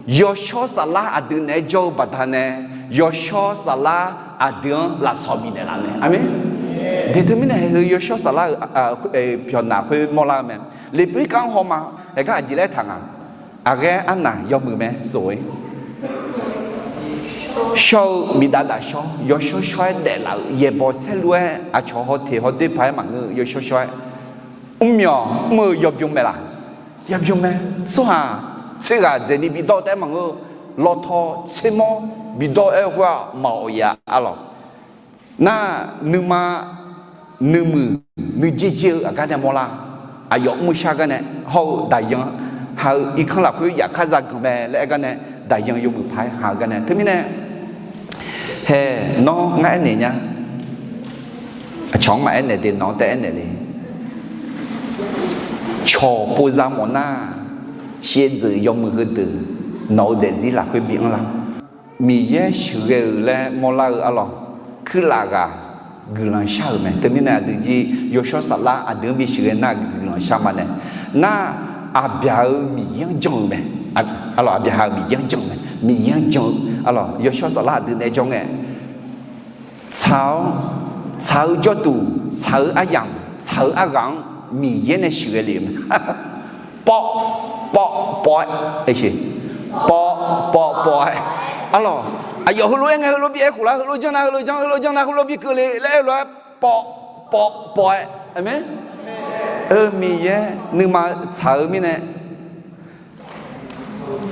Yawshawr saflar aqdui naeq-aer jawr-eu baqdanae, yawshawr saflar aqdui-anr lafsawq bifnaeq laf mae. Aqmeq. De teumirnae haeq heu yawshawr saflar-euq pyawqnaq khoer mawrlar-eu mae. Leqberkav-anr hawma, haeq gar aqjeq laer taq nga. Aqghaer arnaq yawmuiq mae sof-ir. Shawr-eu miqdav daf shawr, yawshawr shawr-aer daeflaf-euq yaeqbawq saerlu-aer aqcawq hawteq hawdoer paq-aer maqngeur-eu yawshawr shawr-aer, mrmyawq mr-eu yawbym mae laq? Yawbym mae. Tsawrhaq tser ghaq dzaeqni bidawr taef-aer maqngeur-eu, lawtaw tsermawr bidawr-aer khoer-aq maqawq ya arlawq. Nar, nuima, nuimuiq, nuijer jer-eu aqgar nae mawrlar. Aqyawf mr-eu shar gar nae hawr-eu daqyan ha-eu irkanr lafkhoer yafkar zaganq mae laer aer gar nae, daqyan yawmuiq paq-aer ha-eu gar nae. Teumirnae haeq nawr ngar aernaeq nya. Aqcawq-anr maqaer naeq de, nawq-anr taef aernaeq le. Cawq pov za mawf nar, shaevdzeuf yawmuiq heudeuq nawq-eu daefzir lafkhoer bi anrlar. Miqyaer sheuqghae-euq laer mawrlar-eu arlawq, kuirlaf ghaq guiqlanq shar-euq mae. Teumirnae aqdui jir yawshawr saflar aqdui-anr bi sheuqghae nar guiqlanq shar ma nae. Nar, Aqbyaq-euq Miqyaer-anr jan-eu mae. Arlawq, Aqbyaqhaq-euq Miqyaer-anr jan-eu mae. Miqyaer-anr jan-eu arlawq, yawshawr saflar aqdui naeq-aer jawr ngae, tsaq-awr, tsaq-eu jawrduq, tsaq-eu aryamq, tsaq-eu arghaq-anr Miqyaer nae sheuqghae lef-eu mae. Pawv, pawv, pawv-aer, pawv, pawv, pawv-aer. Arlawq, aqyawf heulof-aer ngae heulof bi aer khof lar, heulof janr nar heulof janr, heulof janr nar heulof bi keuv le laer aer-eu lof-aer, pawv, pawv, pawv-aer. Aqmeq. Miqyaer nuima tsaq-eu mirnae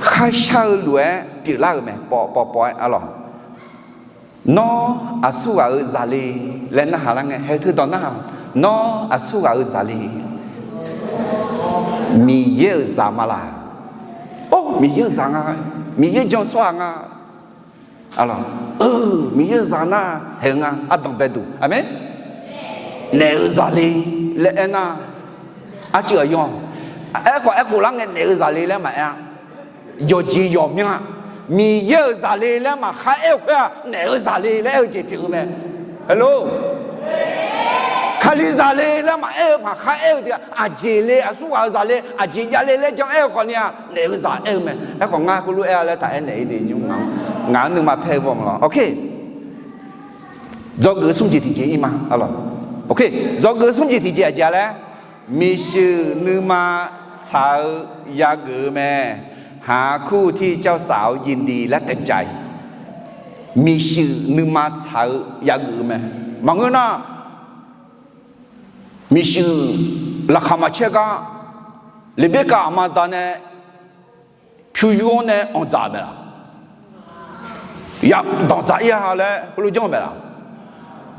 kharshar-eu lof-aer pyeuflar-euq mae, pawv, pawv, pawv-aer arlawq. Nawr aqsur ghaq-euq zaq le laer narhaq lar ngae, haeq teu dawq narhaq, nawr aqsur ghaq-euq zaq le. Miqyaer-euq zaq ma laq? Or, Miqyaer-euq zaq nga. Miqyaer jan-eu tsawrhaq nga. Arlawq, Miqyaer-euq zaq nar haeq-eu nga, ardanq baeduq. Aqmeq. Naef-euq zaq le laer aernar, arcuiv aqyawf, aerkhawf aerkhof lar ngae naef-euq zaq le laer maqaer-a. Yawqjeq yawqmyanr-a, Miqyaer-euq zaq le laer maqkhar aer-eu khoer-aq, naef-euq zaq le laer aer-eu jeq pyeuf-eu mae. Hello. Kalizaq le laer maqaer-eu maqkhar aer-eu jeq, aqjeq le, aqsur ghaq-euq zaq le, aqjeq jav le laer jan aer-eu khawfni-aq, naef-euq zaq aer-eu mae. Aerkhawf ngar heulof-aer-a laer taq aernaeq-ir de nymr ngaq-anr, ngaq-anr nuima paer-eu baw maqlawr. Ok. Dzawgeuf-eu smr jeq tiqjeq ir ma. Ok. Dzawgeuf-eu smr jeq tiqjeq aqjeq-a laer, miqshuif nuima tsaq-eu yageuf-eu mae. หาคู่ที่เจ้าสาวยินดีและเต็มใจ. Miqshuif nuima tsaq-eu yageuf-eu mae. Maqngeur nar, miqshuif laqkhaq maqcaer gar, Leqberkav aqma da nae pyur yur-awr nae anqdzaq-euq mae laq? Ya danqdzaq ir-a laer heulof janr-eu mae laq?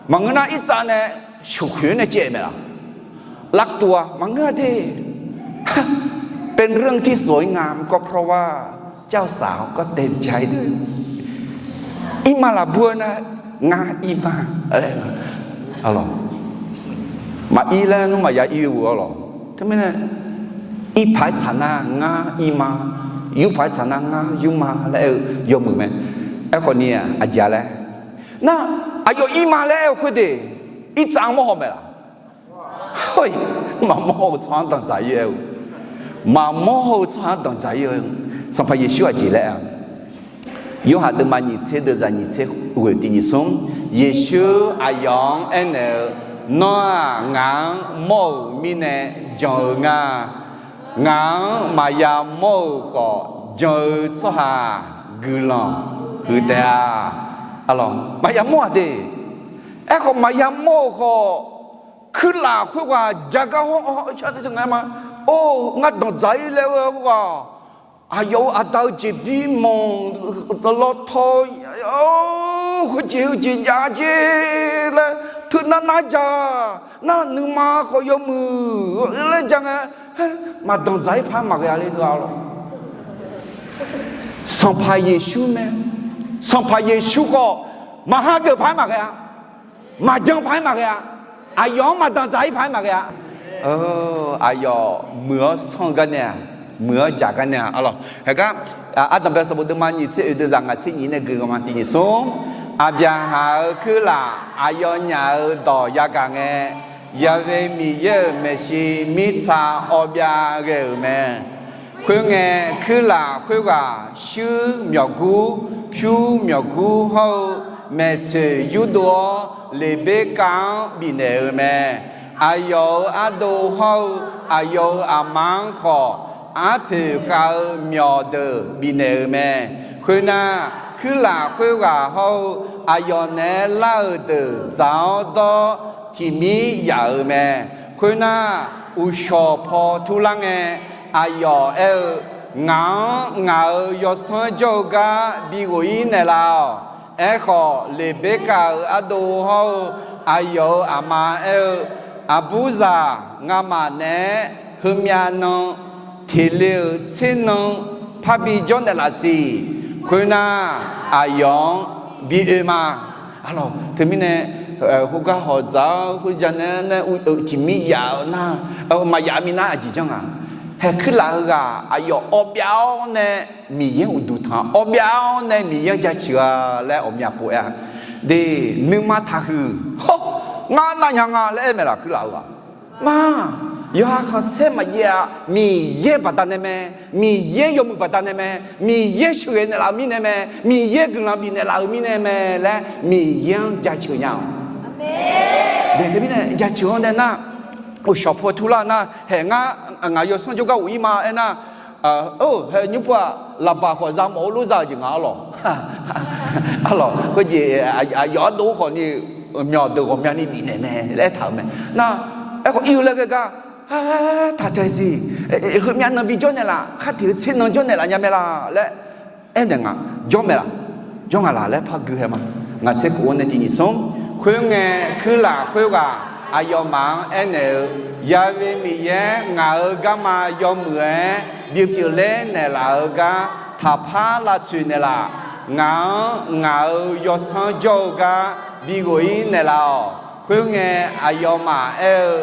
Maqngeur nar, Irtsav nae sheuqkhoeq-aer nae caev-eu mae laq? Lavtuv-a maqngeur-a de. เป็นเรื่องที่สวยงามก็เพราะว่าเจ้าสาวก็เต็มใจด้วย Irma laf bur-eu nar, ngar irma, arlawq, maqir laer nmr maqya ir-eu arlawq. Teumirnae, irpaq-aer tsaq nar ngar irma, yurpaq-aer tsaq nar ngar yurma laer aer-eu yawmuiq mae. Aerkhawfni-aq aqjeq-a laer nar, aqyawf irma laer aer-eu khoer de, Irtsav-anr mawrhaw mae laq? Khoer, maqmawr-eu tsawrhaq-anr danqdzaq-ir aer-eu, maqmawr-eu tsawrhaq-anr danqdzaq-ir-eu, Sanqpaq Yeqsur aqjeq laer-a. Yorhaq deuvma nyiq tser deuvzaq nyiq tser ghoeq tiq nyiq smr, Yeqsur aqyawf-anr aernaeq-eu, Nawr-aq, ngaq-anr mawr-euq mirnae jan-eu nga. Ngaq-anr maqya mawr-euq khawf jan-eu tsawrhaq guiqlanq huiq taef-a. Maqya mawr-aq de. Aerkhawf maqya mawr-euq khawf, kuirlaf khoerghaq ja gar hawr-eu shar-eu nga ma. Or, ngar danqdzaq-ir laer-eu khoerghaq, aqyawf-euq aqda-eu jeqbir manq lawtaw, khoerjeq heujeq jav jer laer teunav nav dzaq. Nar nuima khawf yawmuiq laer ja ngae, maqdanqdzaq-ir paq-aer maqghae-a le-a lawq. Sanqpaq Yeqsur mae. Sanqpaq Yeqsur khawf, maqha geuf paq-aer maqghae-a. Maqjan paq-aer maqghae-a. Aqyawf-anr maqdanqdzaq-ir paq-aer maqghae-a. Aqyawf muiq-awr sanr-eu gar nae-aq, muiq-awr jaq gar nae-aq, arlawq. Haegar, Ardanqbae sanqbof deuvma nyiq tser oeq deuvzaq ngaq tser nyiq nae gui-eu ma tiq nyiq smr. Aqbyaqhaq-euq kuirlaf aqyawfnyaf-euq dawq yagaq ngae, Ya'we Miqyaer-euq maeqshi mirtsa awv byav ghae-euq mae. Khoerngae, kuirlaf khoerghaq shuir myawqgur, pyur myawqgur hawr-eu maeqtsoeq yurdov-awr, Leqberkav-anr bifnaeq-euq mae. Aqyawf-euq ardov hawr-eu aqyawf-euq aqma-anr khawf, arpoeq khav-eu myawqdeuq bifnaeq-euq mae. Khoernar, kuirlaf khoerghaq hawr-eu aqyawf naeq-aer lar-euq deuq dzaq-awr dawr tiqmir yaf-euq mae. Khoernar, uqshawq paw turlar ngae, aqyawf aer-eu, Ngaq-anr ngaq-euq yawsanr jawr-eu gar bighof-ir naeqlaf-awq. Aerkhawf, Leqberkav-euq ardov hawr-eu aqyawf-euq aqma aer-eu, Aqburzaq, ngamaf naeq-aer heumyav nan teqle-euq tser nan parbi jawr naeqlaf siq. Khoernar, aqyawf-anr bi oe ma. Arlawq, teumirnae, khoergar hawq dzaq-awr khoerja nae nae tiqmir yaf-eu nar, maqyaf minav aqjeq janr nga. Haeq kuirlaf heughaq aqyawf awv byav-awr nae Miqyaer-anr uqduq tanq, awv byav-awr nae Miqyaer-anr jaceuq-a laer ghawqmya pov-aer-a. De, nuima taqhuiq, hawr, ngar navnya nga laer aer maeqlaf kuirlaf heughaq. Ma, yawqha khanqsaer maqjav-a, Miqyaer baqdanae mae, Miqyaer yawmuiq baqdanae mae, Miqyaer sheuqghae naeqlaf-euq mirnae mae, Miqyaer guiqlanq bifnaeq laf-euq mirnae mae laer Miqyaer-anr jaceuq nya-awq. Teumirnae jaceuq-anr nae nar, uqshawq paw turlar nar, haeq ngar ngaq yawsanr jawrgar of-ir ma aernar, haeq nymr pov-aq, laqbaq khawf za mawf-eu lof za-eu jeq nga arlawq. Arlawq, khoerjeq aqyawf ardov khawfni, myawqdeuq ghawqmyani bifnaeq mae laer aertaq-euq mae. Nar, aerkhawf ir-eu laer ghae gar, taq taeq siq, heumyav nan bi jawr naeqlaf, khar tiq-eu tser nan jawr naeqlaf nya mae laq laer aernaeq nga, jawr mae laq, jawr nga laq laer par gui hae ma. Ngaq tser khof-anr nae tiq nyiq smr. Khoerngae, kuirlaf khoerghaq aqyawfmaf-anr aernaeq-eu, Ya'we Miqyaer ngaq-euq garma yawmuiq-aer bipyeuf ler naeqlaf-eu gar taqpar lavtsoeq naeqlaf. Ngaq-anr ngaq-euq yawsanr jawr-eu gar bighof-ir naeqlaf-awq. Khoerngae, aqyawfmaf aer-eu,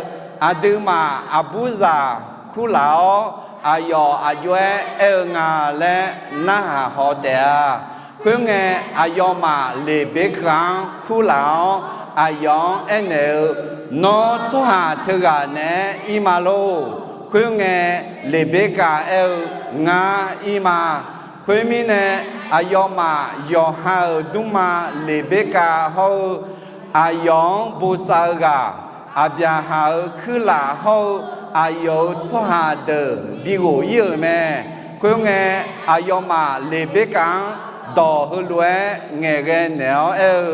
Aqduimaf aqburzaq kurlaf-awr, aqyawf aqjox-aer aer-eu nga laer narhaq haw taef-a. Khoerngae, aqyawfmaf Leqberkav-anr kurlaf-awr, aqyawf-anr aernaeq-eu, Nawr tsawrhaq teughaq naeq-aer ir ma lor. Khoerngae, Leqberkav aer-eu, Ngar ir ma. Khoermirnae, aqyawfmaf yawqha-euq dmrma Leqberkav hawr-eu, aqyawf-anr bosav-eu ghaq, Aqbyaqhaq-euq kuirlaf hawr-eu aqyawf-euq tsawrhaq deuq bighof-ir-euq mae. Khoerngae, aqyawfmaf Leqberkav-anr dawq heulof-aer ngaeqghae naeq-awr aer-eu,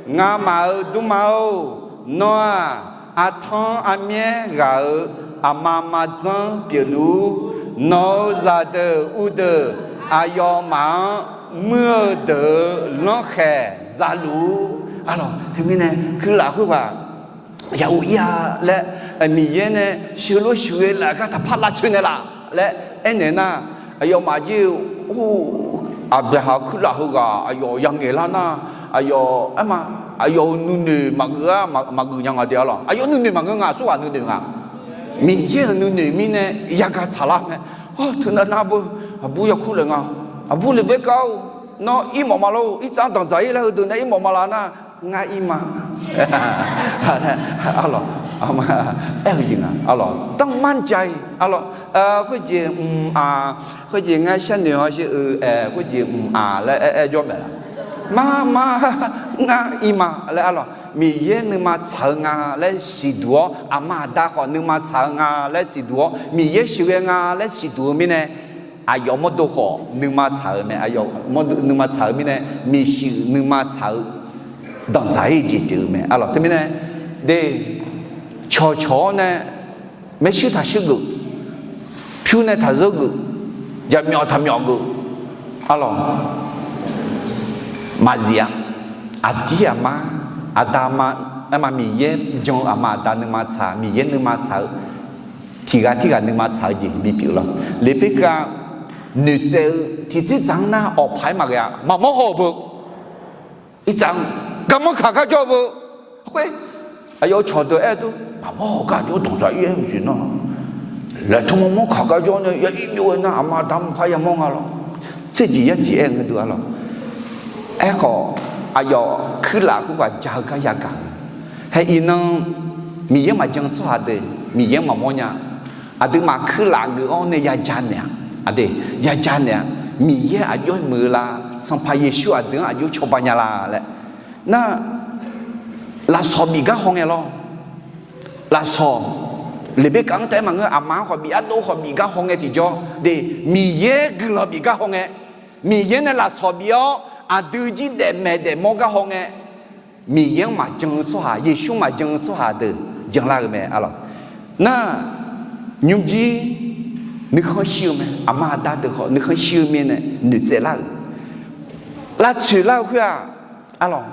Ngamaf-euq dmrma-or, nawr-aq, artanr armyaer ghaq-euq aqma maqdzanr pyeufluf-ur. Nawq-euq zaqdeuq uvdeuq aqyawfmaf-anr muir-eu deuq-euq lanrkhaeq zaluf-ur. Arlawq, teumirnae kuirlaf khoerghaq ya ur-ir-a laer, Miqyaer nae sheuqlof sheuqghae laf gar taqpar lavtsoeq naeqlaf laer aernaeq nar, aqyawfmaf jir-eu, or, Aqbyaqhaq kuirlaf heughaq aqyawf ya ngaeqlar nar, aqyawf aerma, aqyawf-euq nuinoeq maqgeuf-ar, maqgeuf nya nga de arlawq. Aqyawf nuinoeq maqngeur nga, aqsurghaq nuinoeq nga. Miqyaer-euq nuinoeq mirnae yagaq tsaqlar mae. Or, teunav nar beu, aqbur yakur laeq nga. Aqbur Leqberkav-or, nawr ir mawf ma lor, irtsav danqdzaq-ir laer heudeuq nae ir mawf ma laf nar, ngar ir ma. Arlawq, Aqma, aer-eu jeq nga arlawq, ต้องมั่นใจ arlawq. Khoerjeq mq-aq, khoerjeq ngar sharnoeq hawsher-eu, khoerjeq mq-aq laer aer-aer jawr maeq laf. Mar mar, ngar ir ma laer arlawq. Miqyaer nuima tsaq-eu nga laer siqduq-awr, aqma aqda khawf nuima tsaq-eu nga laer siqduq-awr, Miqyaer sheuqghae nga laer siqduq-eu mirnae, aqyawf mawrdo khawf nuima tsaq-eu mae. Aqyawf mawrdo nuima tsaq-eu mirnae, miqshuif nuima tsaq-eu danqdzaq-ir jeq pyeuf-eu mae arlawq. Teumirnae, de, cawqcawq-awr nae maershuir taqshuir geuf, pyur nae taqzeur geuf, jaqmyawf taqmyawf geuf arlawq. Maqzif-a. Aqdir aqma, aqda ma, aerma Miqyaer jan-eu aqma aqda nuima tsaq, Miqyaer nuima tsaq-eu, tiqghaq tirghaq nuima tsaq-eu jeq bipyeuf lawr. Leqbirkav noeqtsaev-eu tiqtsir dzaq-anr nar, awqpaq-aer maqghae-a. Maqmawr haw-eu beu, irtsav-anr garmanr kaq gar jawr-eu beu. Khoer, aqyawf-euq cawqdeuq aer-eu dur, maqmawr haw gar jawr danqdzaq-ir aer-eu jeq nar, laeqtmq mawrmawr kaq gar jawr nae ya ir byov-aer nar, aqma aqda maqpar yamawr nga lawr. Tserjeq yarjeq aer-eu ngeur deuq arlawq. Aerkhawf, aqyawf kuirlaf khoerghaq ja-eu gar yagaq-eu. Hae iqnan, Miqyaer maqjan-eu tsawrhaq deuq Miqyaer maqmawr nya. Aqduimaf kuirlaf geuf-awr nae yaja naeq-a. Aqdui, yaja naeq-a. Miqyaer aqjox muiq-eu la? Sanqpaq Yeqsur aqdui-anr aqjox cawba nya la laer. Nar, lafsawq bif gar haw ngae lawr. Lafsawq, Leqbirkav-anr taef-aer maqngeur, aqma-anr khawf bif, ardov khawf bif gar haw ngae tiqjawr de, Miqyaer guiqlanq bif gar haw ngae, Miqyaer nae lafsawq bif-awr aqdui jir daef maeq daef mawr gar haw ngae, Miqyaer-anr maqjan-eu tsawrhaq, Yeqsur maqjan-eu tsawrhaq deuq janlar-eu mae arlawq. Nar, nymrjir nuikhanr shir-eu mae, aqma aqda deuq khawf nuikhanr shir-eu mirnae noeqtsaev lar-euq, lavtsoeq lar-eu khoer-aq, arlawq,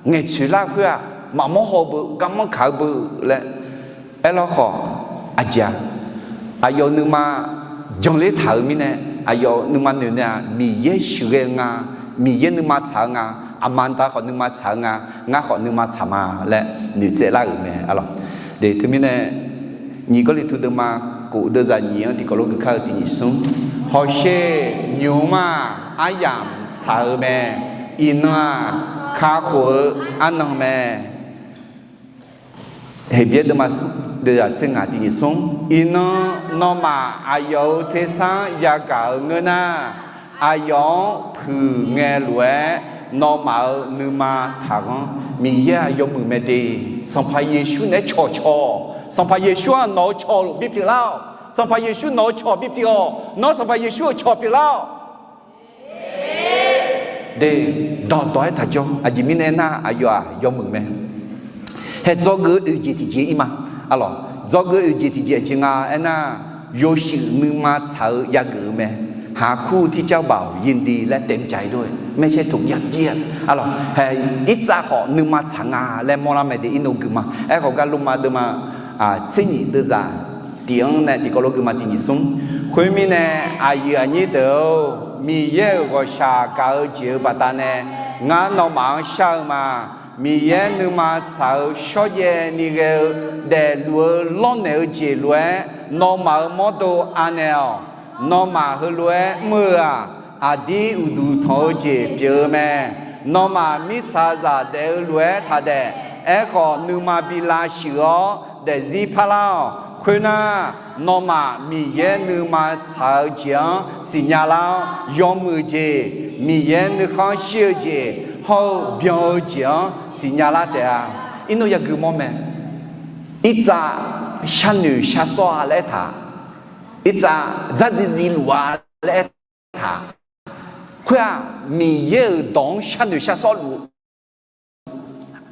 ngaeqtsoeq lar-eu khoer-aq, maqmawr haw-eu beu, garmanr kaq-eu beu laer aerlawr khawf, aqjeq-aq, aqyawf nuima janler taq-euq mirnae, aqyawf nuima noeq nae-aq, Miqyaer sheuqghae-eu nga, Miqyaer nuima tsaq-eu nga, aqma aqda khawf nuima tsaq-eu nga, ngar khawf nuima tsaq ma laer noeqtsaev lar-euq mae arlawq. De, teumirnae, nyiq Gawrliqtu deuvma kof deuvzaq nyiq-anr tiqkawv lof gui kar-eu tiq nyiq smr, hawsher nymq-mr-aq, aryamq tsaq-eu mae. Iqnan-aq, kakhof-eu arnan mae. Heqbyaer deuvma smr deuvzaq tser ngaq tiq nyiq smr, iqnan nawmaf aqyawf-euq tersar yagaq-eu ngeur nar, aqyawf-anr puiq ngae lof-aer nawmaf-euq nuima taqghanr. Miqyaer-aq yawmuiq mae de. Sanqpaq Yeqsur naeq-aer cawqcawq. Sanqpaq Yeqsur-aq nawq-eu cawq bipyeuf lar-awq. Sanqpaq Yeqsur nawq-eu cawq bipyeuf-awq. Nawr Sanqpaq Yeqsur-euq cawq pyeuflar-awq. De, dawqdawq-aer taqjawr. Aqjeq mirnae aernar, aqyawf-aq yawmuiq mae. Hae dzawgeuf-eu oeq jeq tiqjeq ir ma. Arlawq, dzawgeuf-eu oeq jeq tiqjeq aqjeq nga aernar, yawshuif nuima tsaq-eu yageuf-eu mae. หากคู่ที่เจ้าบ่าวยินดีและเต็มใจด้วย ไม่ใช่ถูกยัดเยียด arlawq. Hae, irtsav khawf nuima tsaq nga laer mawrlar mae de, irnov gui ma. Aerkhawf gar lorma deuvma tser nyiq deuvzaq tiq-anr nae tiqkawv lof gui ma tiq nyiq smr. Khoermirnae, aqyuif aqnyir deuq-or, Miqyaer-euq ghawqshaq gaq-eu jeq-euq baqdanae ngar nawmaf-anr shar-eu ma. Miqyaer nuima tsaq-eu shawrjaev ni ghae-eu daefluf-eu lawrnaeq-eu jeq lof-aer nawmaf-euq mawrdo anaeq-awq. Nawmaf heulof-aer mr-eu-aq, aqdir uqduq tanq-eu jeq pyeuf-eu mae. Nawmaf mirtsaqzaq daef-eu lof-aer taq daef. Aerkhawf, nuima bi lavshuif-awr daefzir parlar-awq. Khoernar, nawmaf Miqyaer nuima tsaq-eu jeq-anr siqnya lar-awr, yawmuiq jeq, Miqyaer nuikhanr shir-eu jeq hawr-eu byan-eu jeq-anr siqnya lar taef-a. Irnov yagui mawr mae. Irtsav sharnoeq sharsawr-a laer aertaq, irtsav dzardziv dziv luf-a laer aertaq, khoer-aq, Miqyaer-euq dawq-anr sharnoeq sharsawr luf-eu,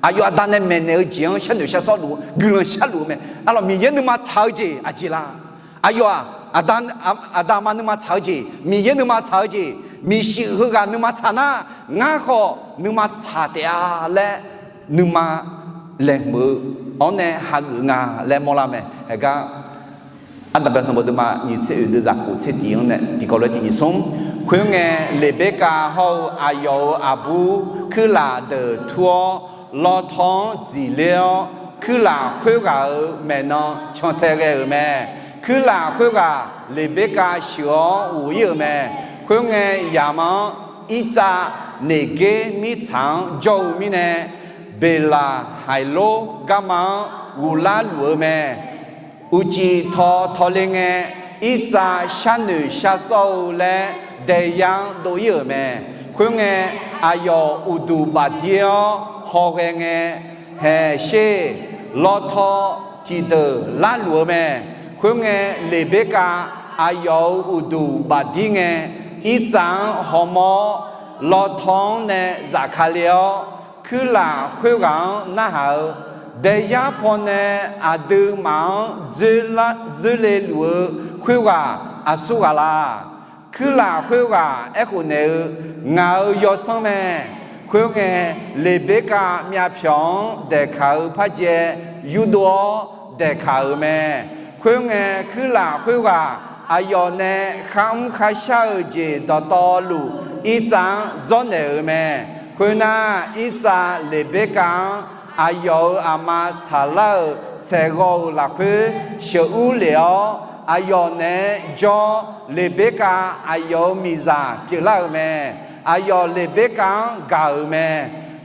aqyawf aqda nae maeqnaeq-eu jeq-anr sharnoeq sharsawr luf-eu, guiqlanq sharluf-eu mae. Arlawq, Miqyaer nuima tsaq-eu jeq aqjeq la? Aqyawf-aq, aqda, aqda aqma nuima tsaq-eu jeq, Miqyaer nuima tsaq-eu jeq, miqshuif heughaq nuima tsaq nar, ngar khawf nuima tsaq taef-a laer nuima laeqhmq-eu-awr nae hageuf nga laer mawrlar mae. Haegar, Ardanqbae sanqbof deuvma nyiq tser oeq deuvzaq kof tser tiq-anr nae tiqkawv lof-aer tiq nyiq smr. Khoerngae, Leqberkav hawr-eu aqyawf-euq aqbur kuirlaf deuq tur-awr, lawrtawr-anr dziqler-awr, kuirlaf khoerghaq-euq maeqnan cantae ghae-euq mae. Kuirlaf khoerghaq Leqberkav sheuq-awr ghof-ir-euq mae. Khoerngae, yamq-anr Irtsav Neqger mirtsaq-anr jawr-eu mirnae, Beqlaqhaiqlor garma-anr ghoflar luf-eu mae. Uqcif taw tawle ngae, Irtsav sharnoeq shar sawr-eu laer daeyar-anr dov-ir-euq mae. Khoerngae, aqyawf uqduq bafdir-awr hawghae ngae, haeq sher, lawtaw tiqdeuq larluf-eu mae. Khoerngae, Leqberkav aqyawf-euq uqduq bafdir ngae, Irtsav-anr hawmawr-awr, lawtaw-anr nae zafkale-awr, kuirlaf khoerghaq-anr narhaq-eu, daeyar pawnae aqduimaf-anr dzoerle luf-eu khoerghaq aqsurghaq la? Kuirlaf khoerghaq aerkhof naeq-eu, ngaq-euq yawsanr mae. Khoerngae, Leqberkav myavpyawq-anr daeqkaq-eu parjae yurdov-awr daeqkaq-euq mae. Khoerngae, kuirlaf khoerghaq aqyawf nae kharmr kharshar-euq jeq dawqtawvluf, Irtsav-anr dzawrnaeq-euq mae. Khoernar, Irtsav Leqberkav-anr aqyawf-euq aqma Saqlar-euq saeqghawv-euq lafkhoer sheuqur lef-awr, aqyawf naeq-aer jawr, Leqberkav aqyawf-euq miqzaq pyeuflar-euq mae. Aqyawf Leqberkav-anr gaq-euq mae.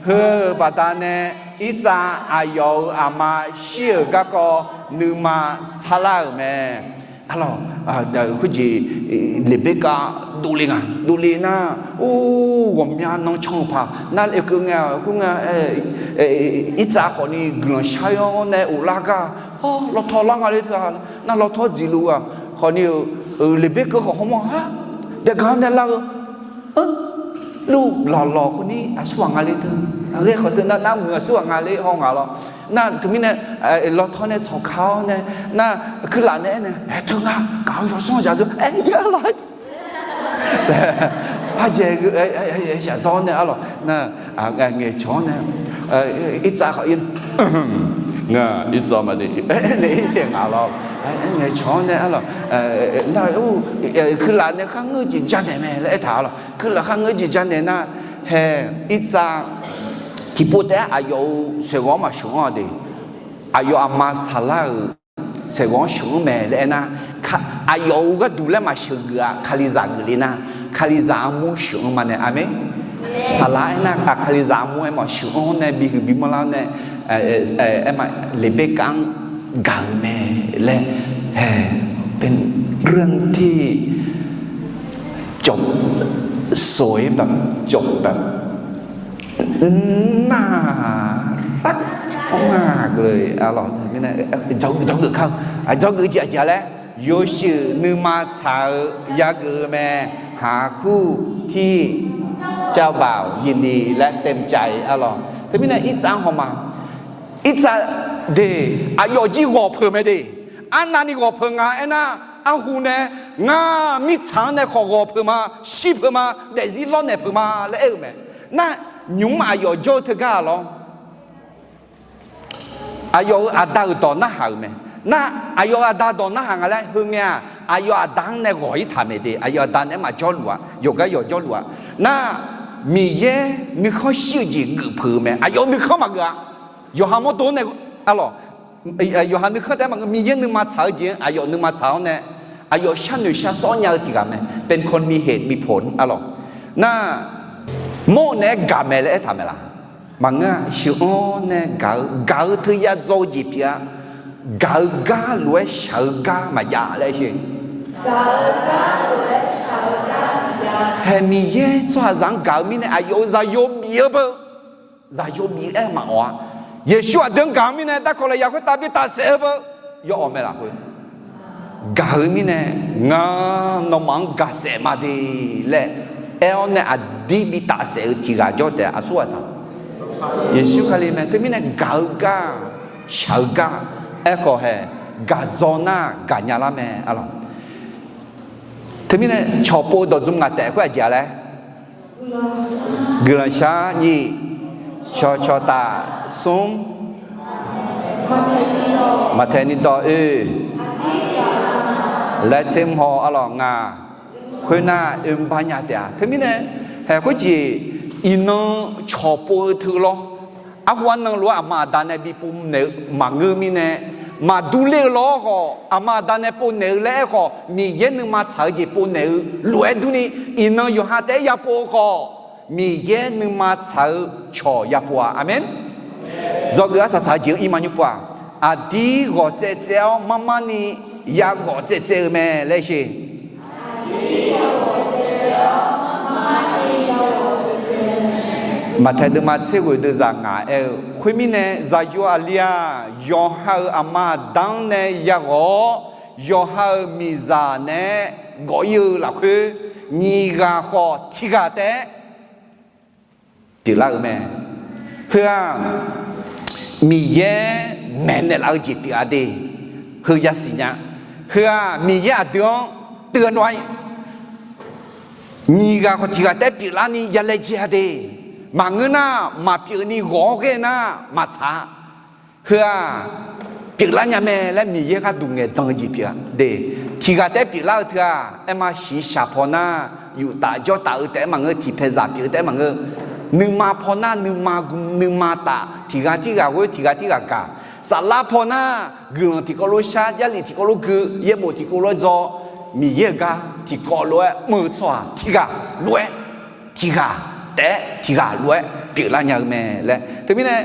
Heu-euq baqdanae, Irtsav aqyawf-euq aqma shir-euq garkawv nuima sarlar-euq mae. Arlawq, khoerjeq Leqberkav dovle nga, dovle nar, or, ghawqmya nan can-eu paq nar, keuv ngae, khoerngae, Irtsav khawfni guiqlanq shar-awr nae of lar gar, lawtaw lar nga le teu-a, nar lawtaw dziqluf-aq khawfni-euq, Leqberkav khawf hawmawr-a, daeqgaq-anr nae lar-eu, luf lawqlawq khawfni aqsurghaq nga le teu, ghae khawf teu nar, nar muiq aqsurghaq nga le haw ngaq lawr. Nar teumirnae, lawtaw nae tsawqka-awr nae, nar kuirlaf nae aernae, aer teu nga, ngaq-euq yawsanr dzaq deu aer nya la laer, parjae shafdawr nae arlawq, nar ngaeqcawq-anr nae, Irtsav khawf, ngar Irtsav maqde, aernaeq-ir caev ngaq lawr, ngaeqcawq-anr nae arlawq, nar, kuirlaf nae kharngeur jeq janaeq mae laer aertaq arlawq, kuirlaf kharngeur jeq janaeq nar, hae, Irtsav tiqpov taef-aer aqyawf-euq saeqghawv-anr maqsheuq-anr-a de, aqyawf aqma Saqlar-euq saeqghawv-anr sheuq-anr mae laer aernar, aqyawf-euq gharduq laer maqsheuq geuf-aq, Kalizaq geuf le nar, Kalizaq armur sheuq-anr ma nae, aqmeq. Saqlar aernar, Kalizaq armur aer mawf sheuq-anr nae bihuiq bimanrlar nae, aer ma, Leqberkav-anr gaq-euq mae laer, เป็นเรื่องที่ จบสวยแบบ จบแบบ น่ารักมากเลย arlawq, mirnae dzawgeuf kar-eu, dzawgeuf jeq aqjeq-a laer, yawshuif nuima tsaq-eu yageuf-eu mae, หาคู่ที่เจ้าบ่าวยินดีและเต็มใจ arlawq. Teumirnae Irtsav hawma, Irtsav de, aqyawf jir ghawq peuq mae de. Arnavni ghawq peuq nga aernar, arhu nae, ngar mirtsaq-anr nae khawf ghawq peuq ma, shir peuq ma, daefzir lawrnaeq peuq ma laer aer-eu mae. Nar, nymq-mr aqyawf jawr-eu teugar-a lawr. Aqyawf-euq aqda-euq dawq narhaq-euq mae. Nar, aqyawf-euq aqda dawq narhaq nga laer heungae-aq, aqyawf aqda-anr nae ghawq-ir taq mae de. Aqyawf aqda naeq-aer maqjawr luf-a, yawqgar yawqjawr luf-a. Nar, Miqyaer nuikhanr shir-eu jeq geuf peuq-eu mae. Aqyawf nuikhanr maqgeuf-a. Yawqha mawrdo nae, arlawq, yawqha nuikhanr taef-aer maqngeur, Miqyaer nuima tsaq-eu jeq-anr aqyawf nuima tsaq-awr nae, aqyawf sharnoeq shar sawr nya-eu tiq ghaq mae. เป็นคนมีเหตุมีผล arlawq. Nar, mawr-eu naeq-aer gaq mae laer aertaq mae laq? Maqngeur-a. Sheuq-anr nae gaq-eu, gaq-eu teuya dzaw-eu jeq pyeuf-a. Gaq-eu gar lof-aer shaq-eu gar maqjav laer sher. Hae, Miqyaer tsawrhaqzaq-anr gaq-eu mirnae aqyawf-euq zaqyo bif-eu beu, zaqyo bif-aer maqawq-a. Yeqsur aqdui-anr gaq-eu mirnae darkawq lafyaq khoertav bi tafsaef-eu beu, yawawq mae lafkhoer gaq-eu mirnae, ngar nawmaf-anr gaqsaef ma de laer aer-awr nae aqdir bi tafsaef-eu tiq ghaq jawr taef-a. Aqsurghaq tsaq, Yeqsur Kali mae. Teumirnae gaq-eu gar, shaq-eu gar, aerkhawf hae, gaq dzaw nar gaqnya lar mae, arlawq. Teumirnae cawqpov-eu dawqdzmr ngaq taef khoer aqjeq-a laer, guiqlanq shar nyiq, cawqcawq taf smr, maqtaeq ni dawq oe, laer tser mr haw, arlawq, ngaq, khoernar oe mr bar nya taef-a. Teumirnae, hae, khoerjeq iqnan cawqpov-eu teu lawr. Arhu arnan lof-aer aqma aqda nae bi pov naeq-eu maqngeur mirnae, maqdur ler-eu lawr khawf, aqma aqda nae pov naeq-eu laer aerkhawf, Miqyaer nuima tsaq-eu jeq pov naeq-eu lof-aer durni, iqnan yawqha taef-aer yapov-eu khawf, Miqyaer nuima tsaq-eu cawq yapov-a. Aqmeq. Dzawgeuf arsaq saq-eu jeq-anr ir ma nymr pov-aq, aqdir ghawq tsaev tsaev-awr mar mar ni yaghawf tsaev tsaev-eu mae laer sher. Maqtaeq deuvma tser ghoeq deuvzaq ngaq aer-eu, khoermirnae zaqyo aqli-aq, yawqha-euq aqma aqda-anr nae yaghawf-awr, yawqha-euq miqzaq naeq-aer gawf ir-eu lafkhoer, nyiq ghaq khawf tiq ghaq taef-aer pyeuflar-eu mae. Heu-aq, Miqyaer maeqnaeq laf-eu jeq pyeuf-a de. Heu yasiq nya. Heu-aq, Miqyaer aqdui-anr teugar nawr-aer, nyiq ghaq khawf tiq ghaq taef-aer pyeuflarni ya laejae-a de. Maqngeur nar, maqpyeuf ni ghawq-awr ghae nar maqtsaq-a. Heu-aq, pyeuflar nya mae laer Miqyaer gharduq ngaeqdan-eu jeq pyeuf-a de. Tiq ghaq taef-aer pyeuflar-eu teu-aq, aerma shiqshaq paw nar, yuf taf jawr taf-eu taef-aer maqngeur, tiqpaeq zaq pyeuf-eu taef-aer maqngeur. Nuima paw nar, nuima gu nuima taf, tiq ghaq tirghaq ghoer, tiq ghaq tirghaq gaq. Saflar paw nar, guiqlanq tiqkawv lof shar, jarlif tiqkawv lof gui, yaerbof tiqkawv lof-aer dzaw, Miqyaer-euq gar tiqkawv lof-aer mr-eu tsawrhaq tiq ghaq lof-aer, tiq ghaq taef-aer tiq ghaq lof-aer pyeuflar nya-eu mae laer. Teumirnae,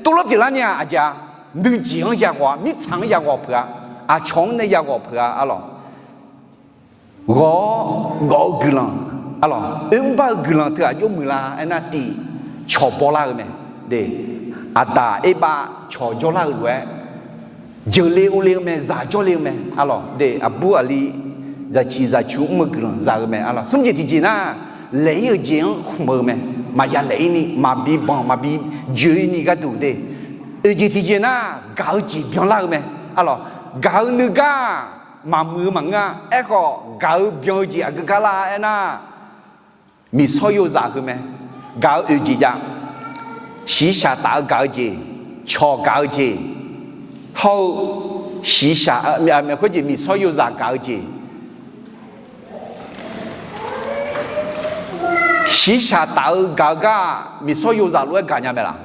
tuvlof pyeuflar nya-aq aqjeq-a, nuijeq-anr yaghawq-a, mirtsaq-anr yaghawq peuq-a, aqcawq-anr nae yaghawq peuq-a arlawq. Ghawq-awr gawf-eu guiqlanq arlawq, oerbar-eu guiqlanq teughaq jawr muiqlar aernar, tiq, cawq bawlar-eu mae. De, Aqdaq Erbav cawq jawrlar-eu lof-aer, jeuqle ovle-eu mae, zaq jawrle-eu mae arlawq. De, aqbur aqli zaqciq zaqcu mr-eu guiqlanq za-eu mae arlawq. Smr jeq tiqjeq nar, laeq ir-euq jeq-anr khmq-eu mae. Maqya laeq ir ni, maqbi banq maqbi joe ir ni gharduq de. Oeq jeq tiqjeq nar, gaq-eu jeq byanlar-eu mae arlawq. Gaq-eu nuigar maqmuiq-eu maqngeur-a. Aerkhawf, gaq-eu byan-eu jeq aqgeu gar lar aernar, miqsawr yozaq heu mae. Gaq-eu oeq jeq jav, shiqshaq taf-eu gaq-eu jeq, cawq gaq-eu jeq, hawr-eu shiqshaq, khoerjeq miqsawr yozaq gaq-eu jeq. Shiqshaq taf-eu gaq-eu gar-aq, miqsawr yozaq lof-aer gaq nya mae laq?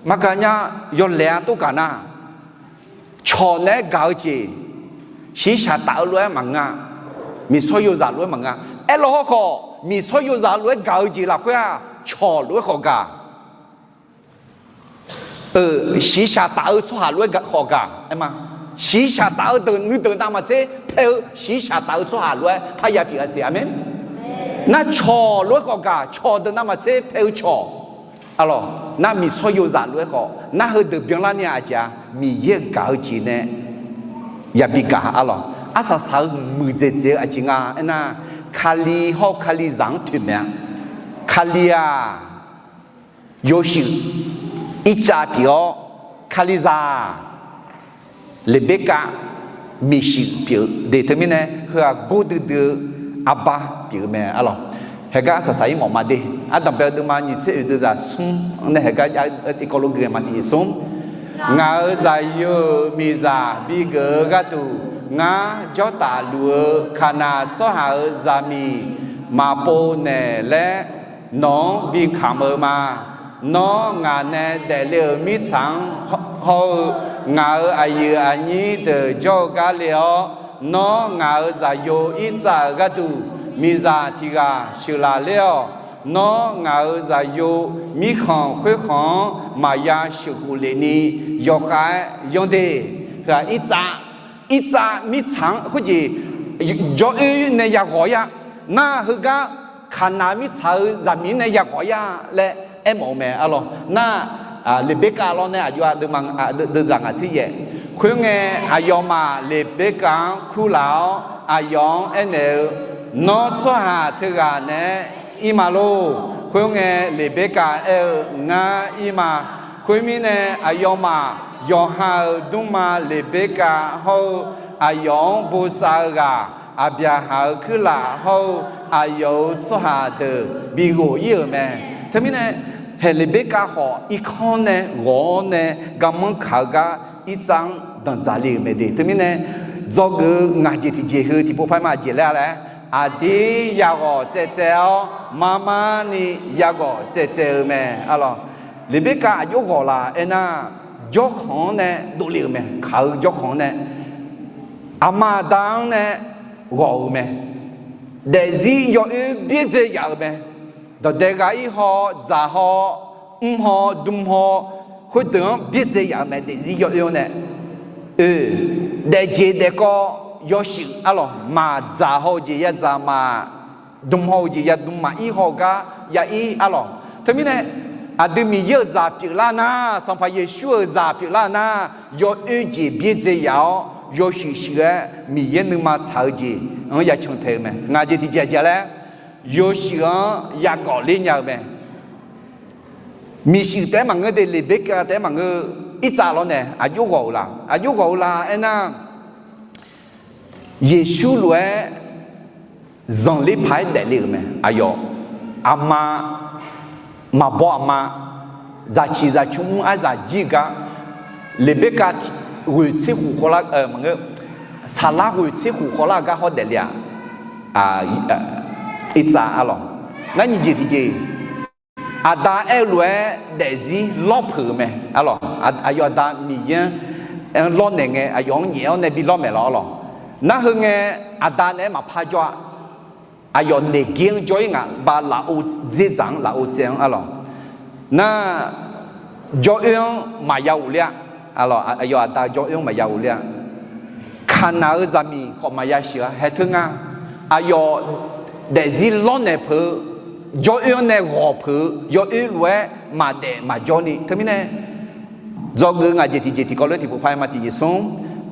Maqgaq nya. Yawlaeq-a tov gaq nar, cawq naeq-aer gaq-eu jeq, shiqshaq taf-eu lof-aer maqngeur-a. Miqsawr yozaq lof-aer maqngeur-a. Aerlawq hawrkhawf, miqsawr yozaq lof-aer gaq-eu jeq lafkhoer-aq, cawq lof-aer khawf gaq. Shiqshaq taf-eu tsawrhaq lof-aer khawf gaq aer ma. Shiqshaq taf-eu deuq nuideuq navmaqtser pae-eu shiqshaq taf-eu tsawrhaq lof-aer parya pyeuf-a siq. Aqmeq. Nar cawq lof-aer khawf gaq, cawq deuq navmaqtser pae-eu cawq. Arlawq, nar miqsawr yozaq lof-aer khawf, nar heudeuq byanlar ni-a aqjeq-a, Miqyaer-euq gaq-eu jeq nae yabi gaq arlawq. Arsaq saq-eu muiqdzaeq dzaeq-eu aqjeq nga aernar, Kali hawr-eu Kalizaq-anr toeqmaeq-a. Kali-aq, yawshuif Irtsav pyeuf-awr, Kalizaq-aq, Leqberkav miqshuif pyeuf-eu de. Teumirnae heu-aq gordui dui-eu arbar pyeuf-eu mae arlawq. Haegar saqsaq ir mawf ma de. Ardanqbae-eu deuvma nyiq tser oeq deuvzaq smr nae haegar jar-eu tiqkawv lof gui-a ma tiqjeq smr. Ngaq-euq zaqyo-euq miqzaq bigeuf-eu gharduq ngar jawrtaf luf-eu Kaqnaq tsawrhaq-euq zaqmiq maqpov naeq laer nawq-anr bikamq-eu ma. Nawr ngaq nae daefle-euq mirtsaq-anr hawr-eu ngaq-euq aqyuif aqnyir deuq jawr-eu gar le-awr, nawr ngaq-euq zaqyo Irtsav-euq gharduq miqzaq tiq ghaq sheuqlaf ler-awq. Nawr ngaq-euq zaqyo mirkhanq khoerkhanq-anr maqya sheuqkhof lef ni yawkhav-aer yanr de. Heu-aq Irtsav, Irtsav mirtsaq-anr khoerjeq jawr-oer nae yaghawq ir-a. Nar heugar Kaqnaq mirtsaq-euq zaqmiq-anr nae yaghawq ir-a laer aermawf-eu mae arlawq. Nar Leqberkav lawr nae aqjox-a deuvzaq ngaq tser yaef. Khoerngae, aqyawfmaf Leqberkav-anr kurlaf-awr aqyawf-anr aernaeq-eu, Nawr tsawrhaq teughaq naeq-aer ir ma lor. Khoerngae, Leqberkav aer-eu, Ngar ir ma. Khoermirnae, aqyawfmaf yawqha-euq dmrma Leqberkav hawr-eu aqyawf-anr bosav-eu ghaq, Aqbyaqhaq-euq kuirlaf hawr-eu aqyawf-euq tsawrhaq deuq bighof ir-euq mae. Teumirnae, haeq Leqberkav khawf irkanr nae ghawq-awr nae garmanr kaq-eu gar Irtsav-anr danqdzaq le-euq mae de. Teumirnae, dzawgeuf-eu ngaq jeq tiqjeq heu tiqpov par ma jeq laer-a laer, aqdir yaghawq tsaev tsaev-awr mar mar ni yaghawq tsaev tsaev-eu mae arlawq. Leqberkav aqjox ghawq laf aernar, jawrkhanq-anr nae dovle-euq mae. Kaq-eu jawrkhanq-anr nae, aqma aqda-anr nae ghawq-euq mae. Daefzir yawoer byaerdzae yaf-euq mae. Dawqdae ghaq ir haw, dzaq haw, mr haw, dm haw, Khoerdeuq-anr byaerdzae yaf-eu mae, daefzir yawoer-anr nae. Oe, daefjeq daefkawv yawshuif arlawq, maqdzaq haw-eu jeq yadzaq maq, dm haw-eu jeq yadm maq, ir haw-eu gar yair arlawq. Teumirnae, aqdui Miqyaer-euq zaq pyeuflar nar, Sanqpaq Yeqsur-euq zaq pyeuflar nar, yawoer jeq byaerdzae yaf-awr yawshuif shuif-aer Miqyaer nuima tsaq-eu jeq-anr ya can tae-eu mae. Ngaq jeq tiqjeq aqjeq laer, yawshuif-anr yagawf ler nya-eu mae. Miqshuif taef-aer maqngeur de, Leqberkav taef-aer maqngeur, Irtsav lawrnae aqjox ghawq-eu la, aqjox ghawq-eu la aernar, Yeqsur lof-aer zanqler paq-aer daefle-euq mae. Aqyawf, aqma, maqbaw aqma, zaqciq zaqcmr mr arzaq jir-eu gar, Leqberkav ghoeq tser khof khawvlar, maqngeur, saqlar ghoeq tser khof khawvlar-eu gar hawr daefle-aq, Irtsav arlawq. Ngar nyiq jeq tiqjeq, aqda aer-eu lof-aer daefzir lawr peuq-eu mae arlawq. Aqyawf aqda Miqyaer-anr lawrnaeq ngae, aqyawf-anr nyaef-awr nae bi lawr maeq lawr arlawq. Nar heu ngae, aqda naeq-aer maqpar jawr-a. Aqyawf naeq ger-anr jawr-ir ngaq, ba lafov dzerdzaq-anr, lafov tsaev-anr arlawq. Nar, jawr oer-anr maqya ghofler-a. Aqyawf aqda jawr oer-anr maqya ghofler-a. Kaqnaq-eu zaqmiq khawf maqya sheuq-a. Haeq teu nga, aqyawf daefzir lawrnaeq peuq-eu, jawr oer-anr nae ghawq peuq-eu, yawoer lof-aer maqdaef maqjawr ni. Teumirnae, dzawgeuf ngaq jeq tiqjeq tiqkawv lof-aer tiqpov paq-aer ma, tiqjeq smr,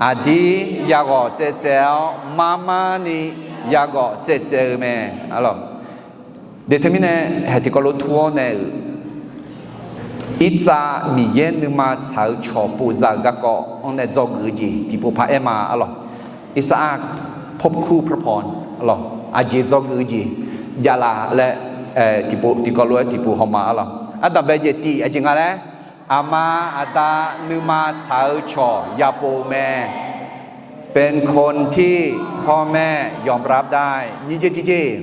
aqdir yaghawq tsaevtsaev-awr marmarni yaghawf tsaevtsaev-eu mae. Teumirnae, haeq tiqkawv lof-aer tur-awr nae-euq, Irtsav Miqyaer nuima tsaq-eu cawq povzaq-euq garkawv-anr nae dzawgeuf-eu jeq tiqpov paq-aer ma arlawq. Irtsav-aq, พบคู่พระพร arlawq, aqjeq dzawgeuf-eu jeq javlaf laer, tiqpov tiqkawv lof-aer tiqpov hawma arlawq. Ardanqbae jeq tiq aqjeq nga laer, aqma aqda nuima tsaq-eu cawq yapov-eu mae. เป็นคนที่พ่อแม่ยอมรับได้ nyiq jeq tiqjeq,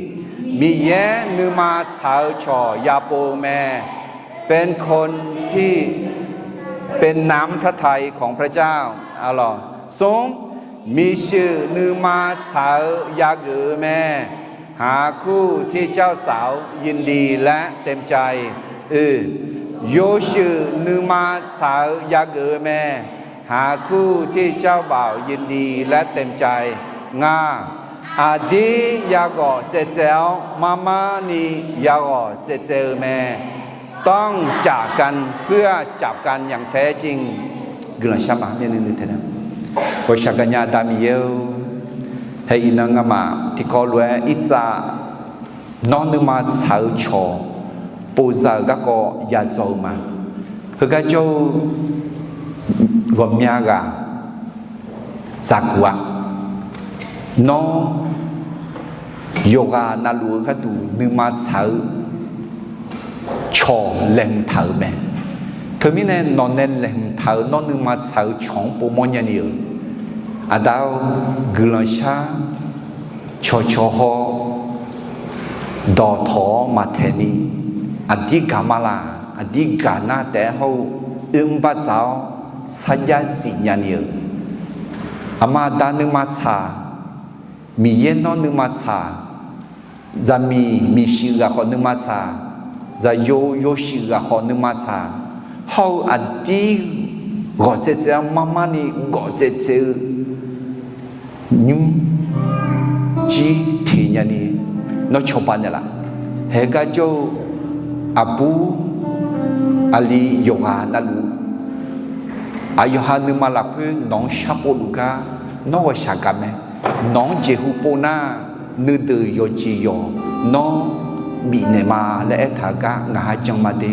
Miqyaer nuima tsaq-eu cawq yapov-eu mae. เป็นคนที่เป็นน้ำพระทัยของพระเจ้า arlawq. Smr, miqshuif nuima tsaq-eu yageuf-eu mae. หาคู่ที่เจ้าสาวยินดีและเต็มใจ Oe, yawshuif nuima tsaq-eu yageuf-eu mae. หาคู่ที่เจ้าบ่าวยินดีและเต็มใจ Nga, aqdir yaghawq tsaevtsaev-awr marmarni yaghawq tsaevtsaev-eu mae. ต้องจากกันเพื่อจับกันอย่างแท้จริง Guiqlanq shar ma, nuinui tae nar. Ghawqshaq gaqnya Aqda Miqyaer-or, haeq iqnan ngamaf tiqkawv lof-aer Irtsav nawr nuima tsaq-eu cawq povzaq-euq garkawv yadzaw-eu ma. Heugar jawr-eu ghawqmya ghaq zaqguq-a. Nawr yawqghaq navluf-eu gharduq nuima tsaq-eu cawq laeqhmq taq-euq mae. Teumirnae nawq nae laeqhmq taq-eu nawr nuima tsaq-eu cawq-anr povmawr nyani-euq. Aqda-or, guiqlanq shar, cawqcawq haw, dawqtawq-awr maqtaeq ni, aqdir gaq ma laq, aqdir gaq nar taef-aer hawr-eu oermr bardzaq-awr sarjax zif nyani-euq. Aqma aqda nuima tsaq, Miqyaer nawr nuima tsaq, zaqmiq miqshuif ghaq khawf nuima tsaq, zaqyo yawshuif ghaq khawf nuima tsaq, hawr-eu aqdir ghawq tsaevtsaev-awr marmarni ghawq tsaevtsaev-eu nymr jir teq nyani nawr cawba naeqlaf. Haeq gar jawr-eu aqbur aqli yawqghaq navluf, aqyawqha nuima lafkhoer nawq-anr sharpov luf gar nawr ghawqshaq gaq mae. Nawq-anr jeqhu pov nar, nuideuq yawqjeq yawq nawr bifnaeq ma laer aertaq-eu gar ngaq ha jan ma de.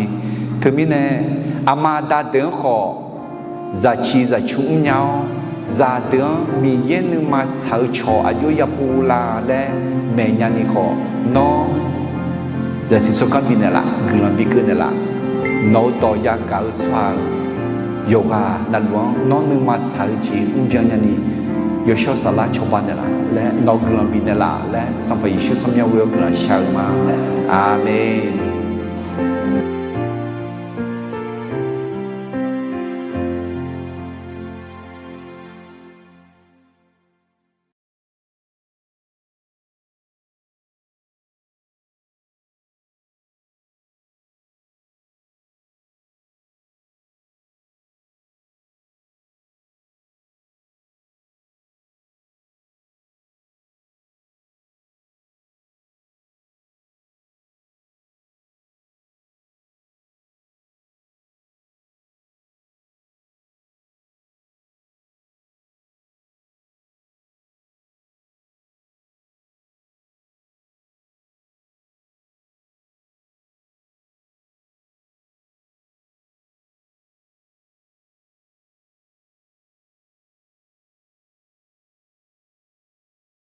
Teumirnae, aqma aqda deuq-anr khawf zaqciq zaqcur mrnya-awr, zaqdeuq-anr Miqyaer nuima tsaq-eu cawq aqjox yapov la laer maeqnya ni khawf, nawr zaqsiq tsawrganr bifnaeq laf, guiqlanq bikeuv naeqlaf. Nawq-eu dawq yagaq-eu tsawrhaq-euq yawqghaq navluf-anr nawr nuima tsaq-eu jeq mrbyan nyani, yawshawr saflar cawba naeqlaf laer nawq-eu guiqlanq bifnaeq laf laer, Sanqpaq Yeqsur tsawrmyanr ghoe-awr guiqlanq shaq-eu ma. Aqmeq.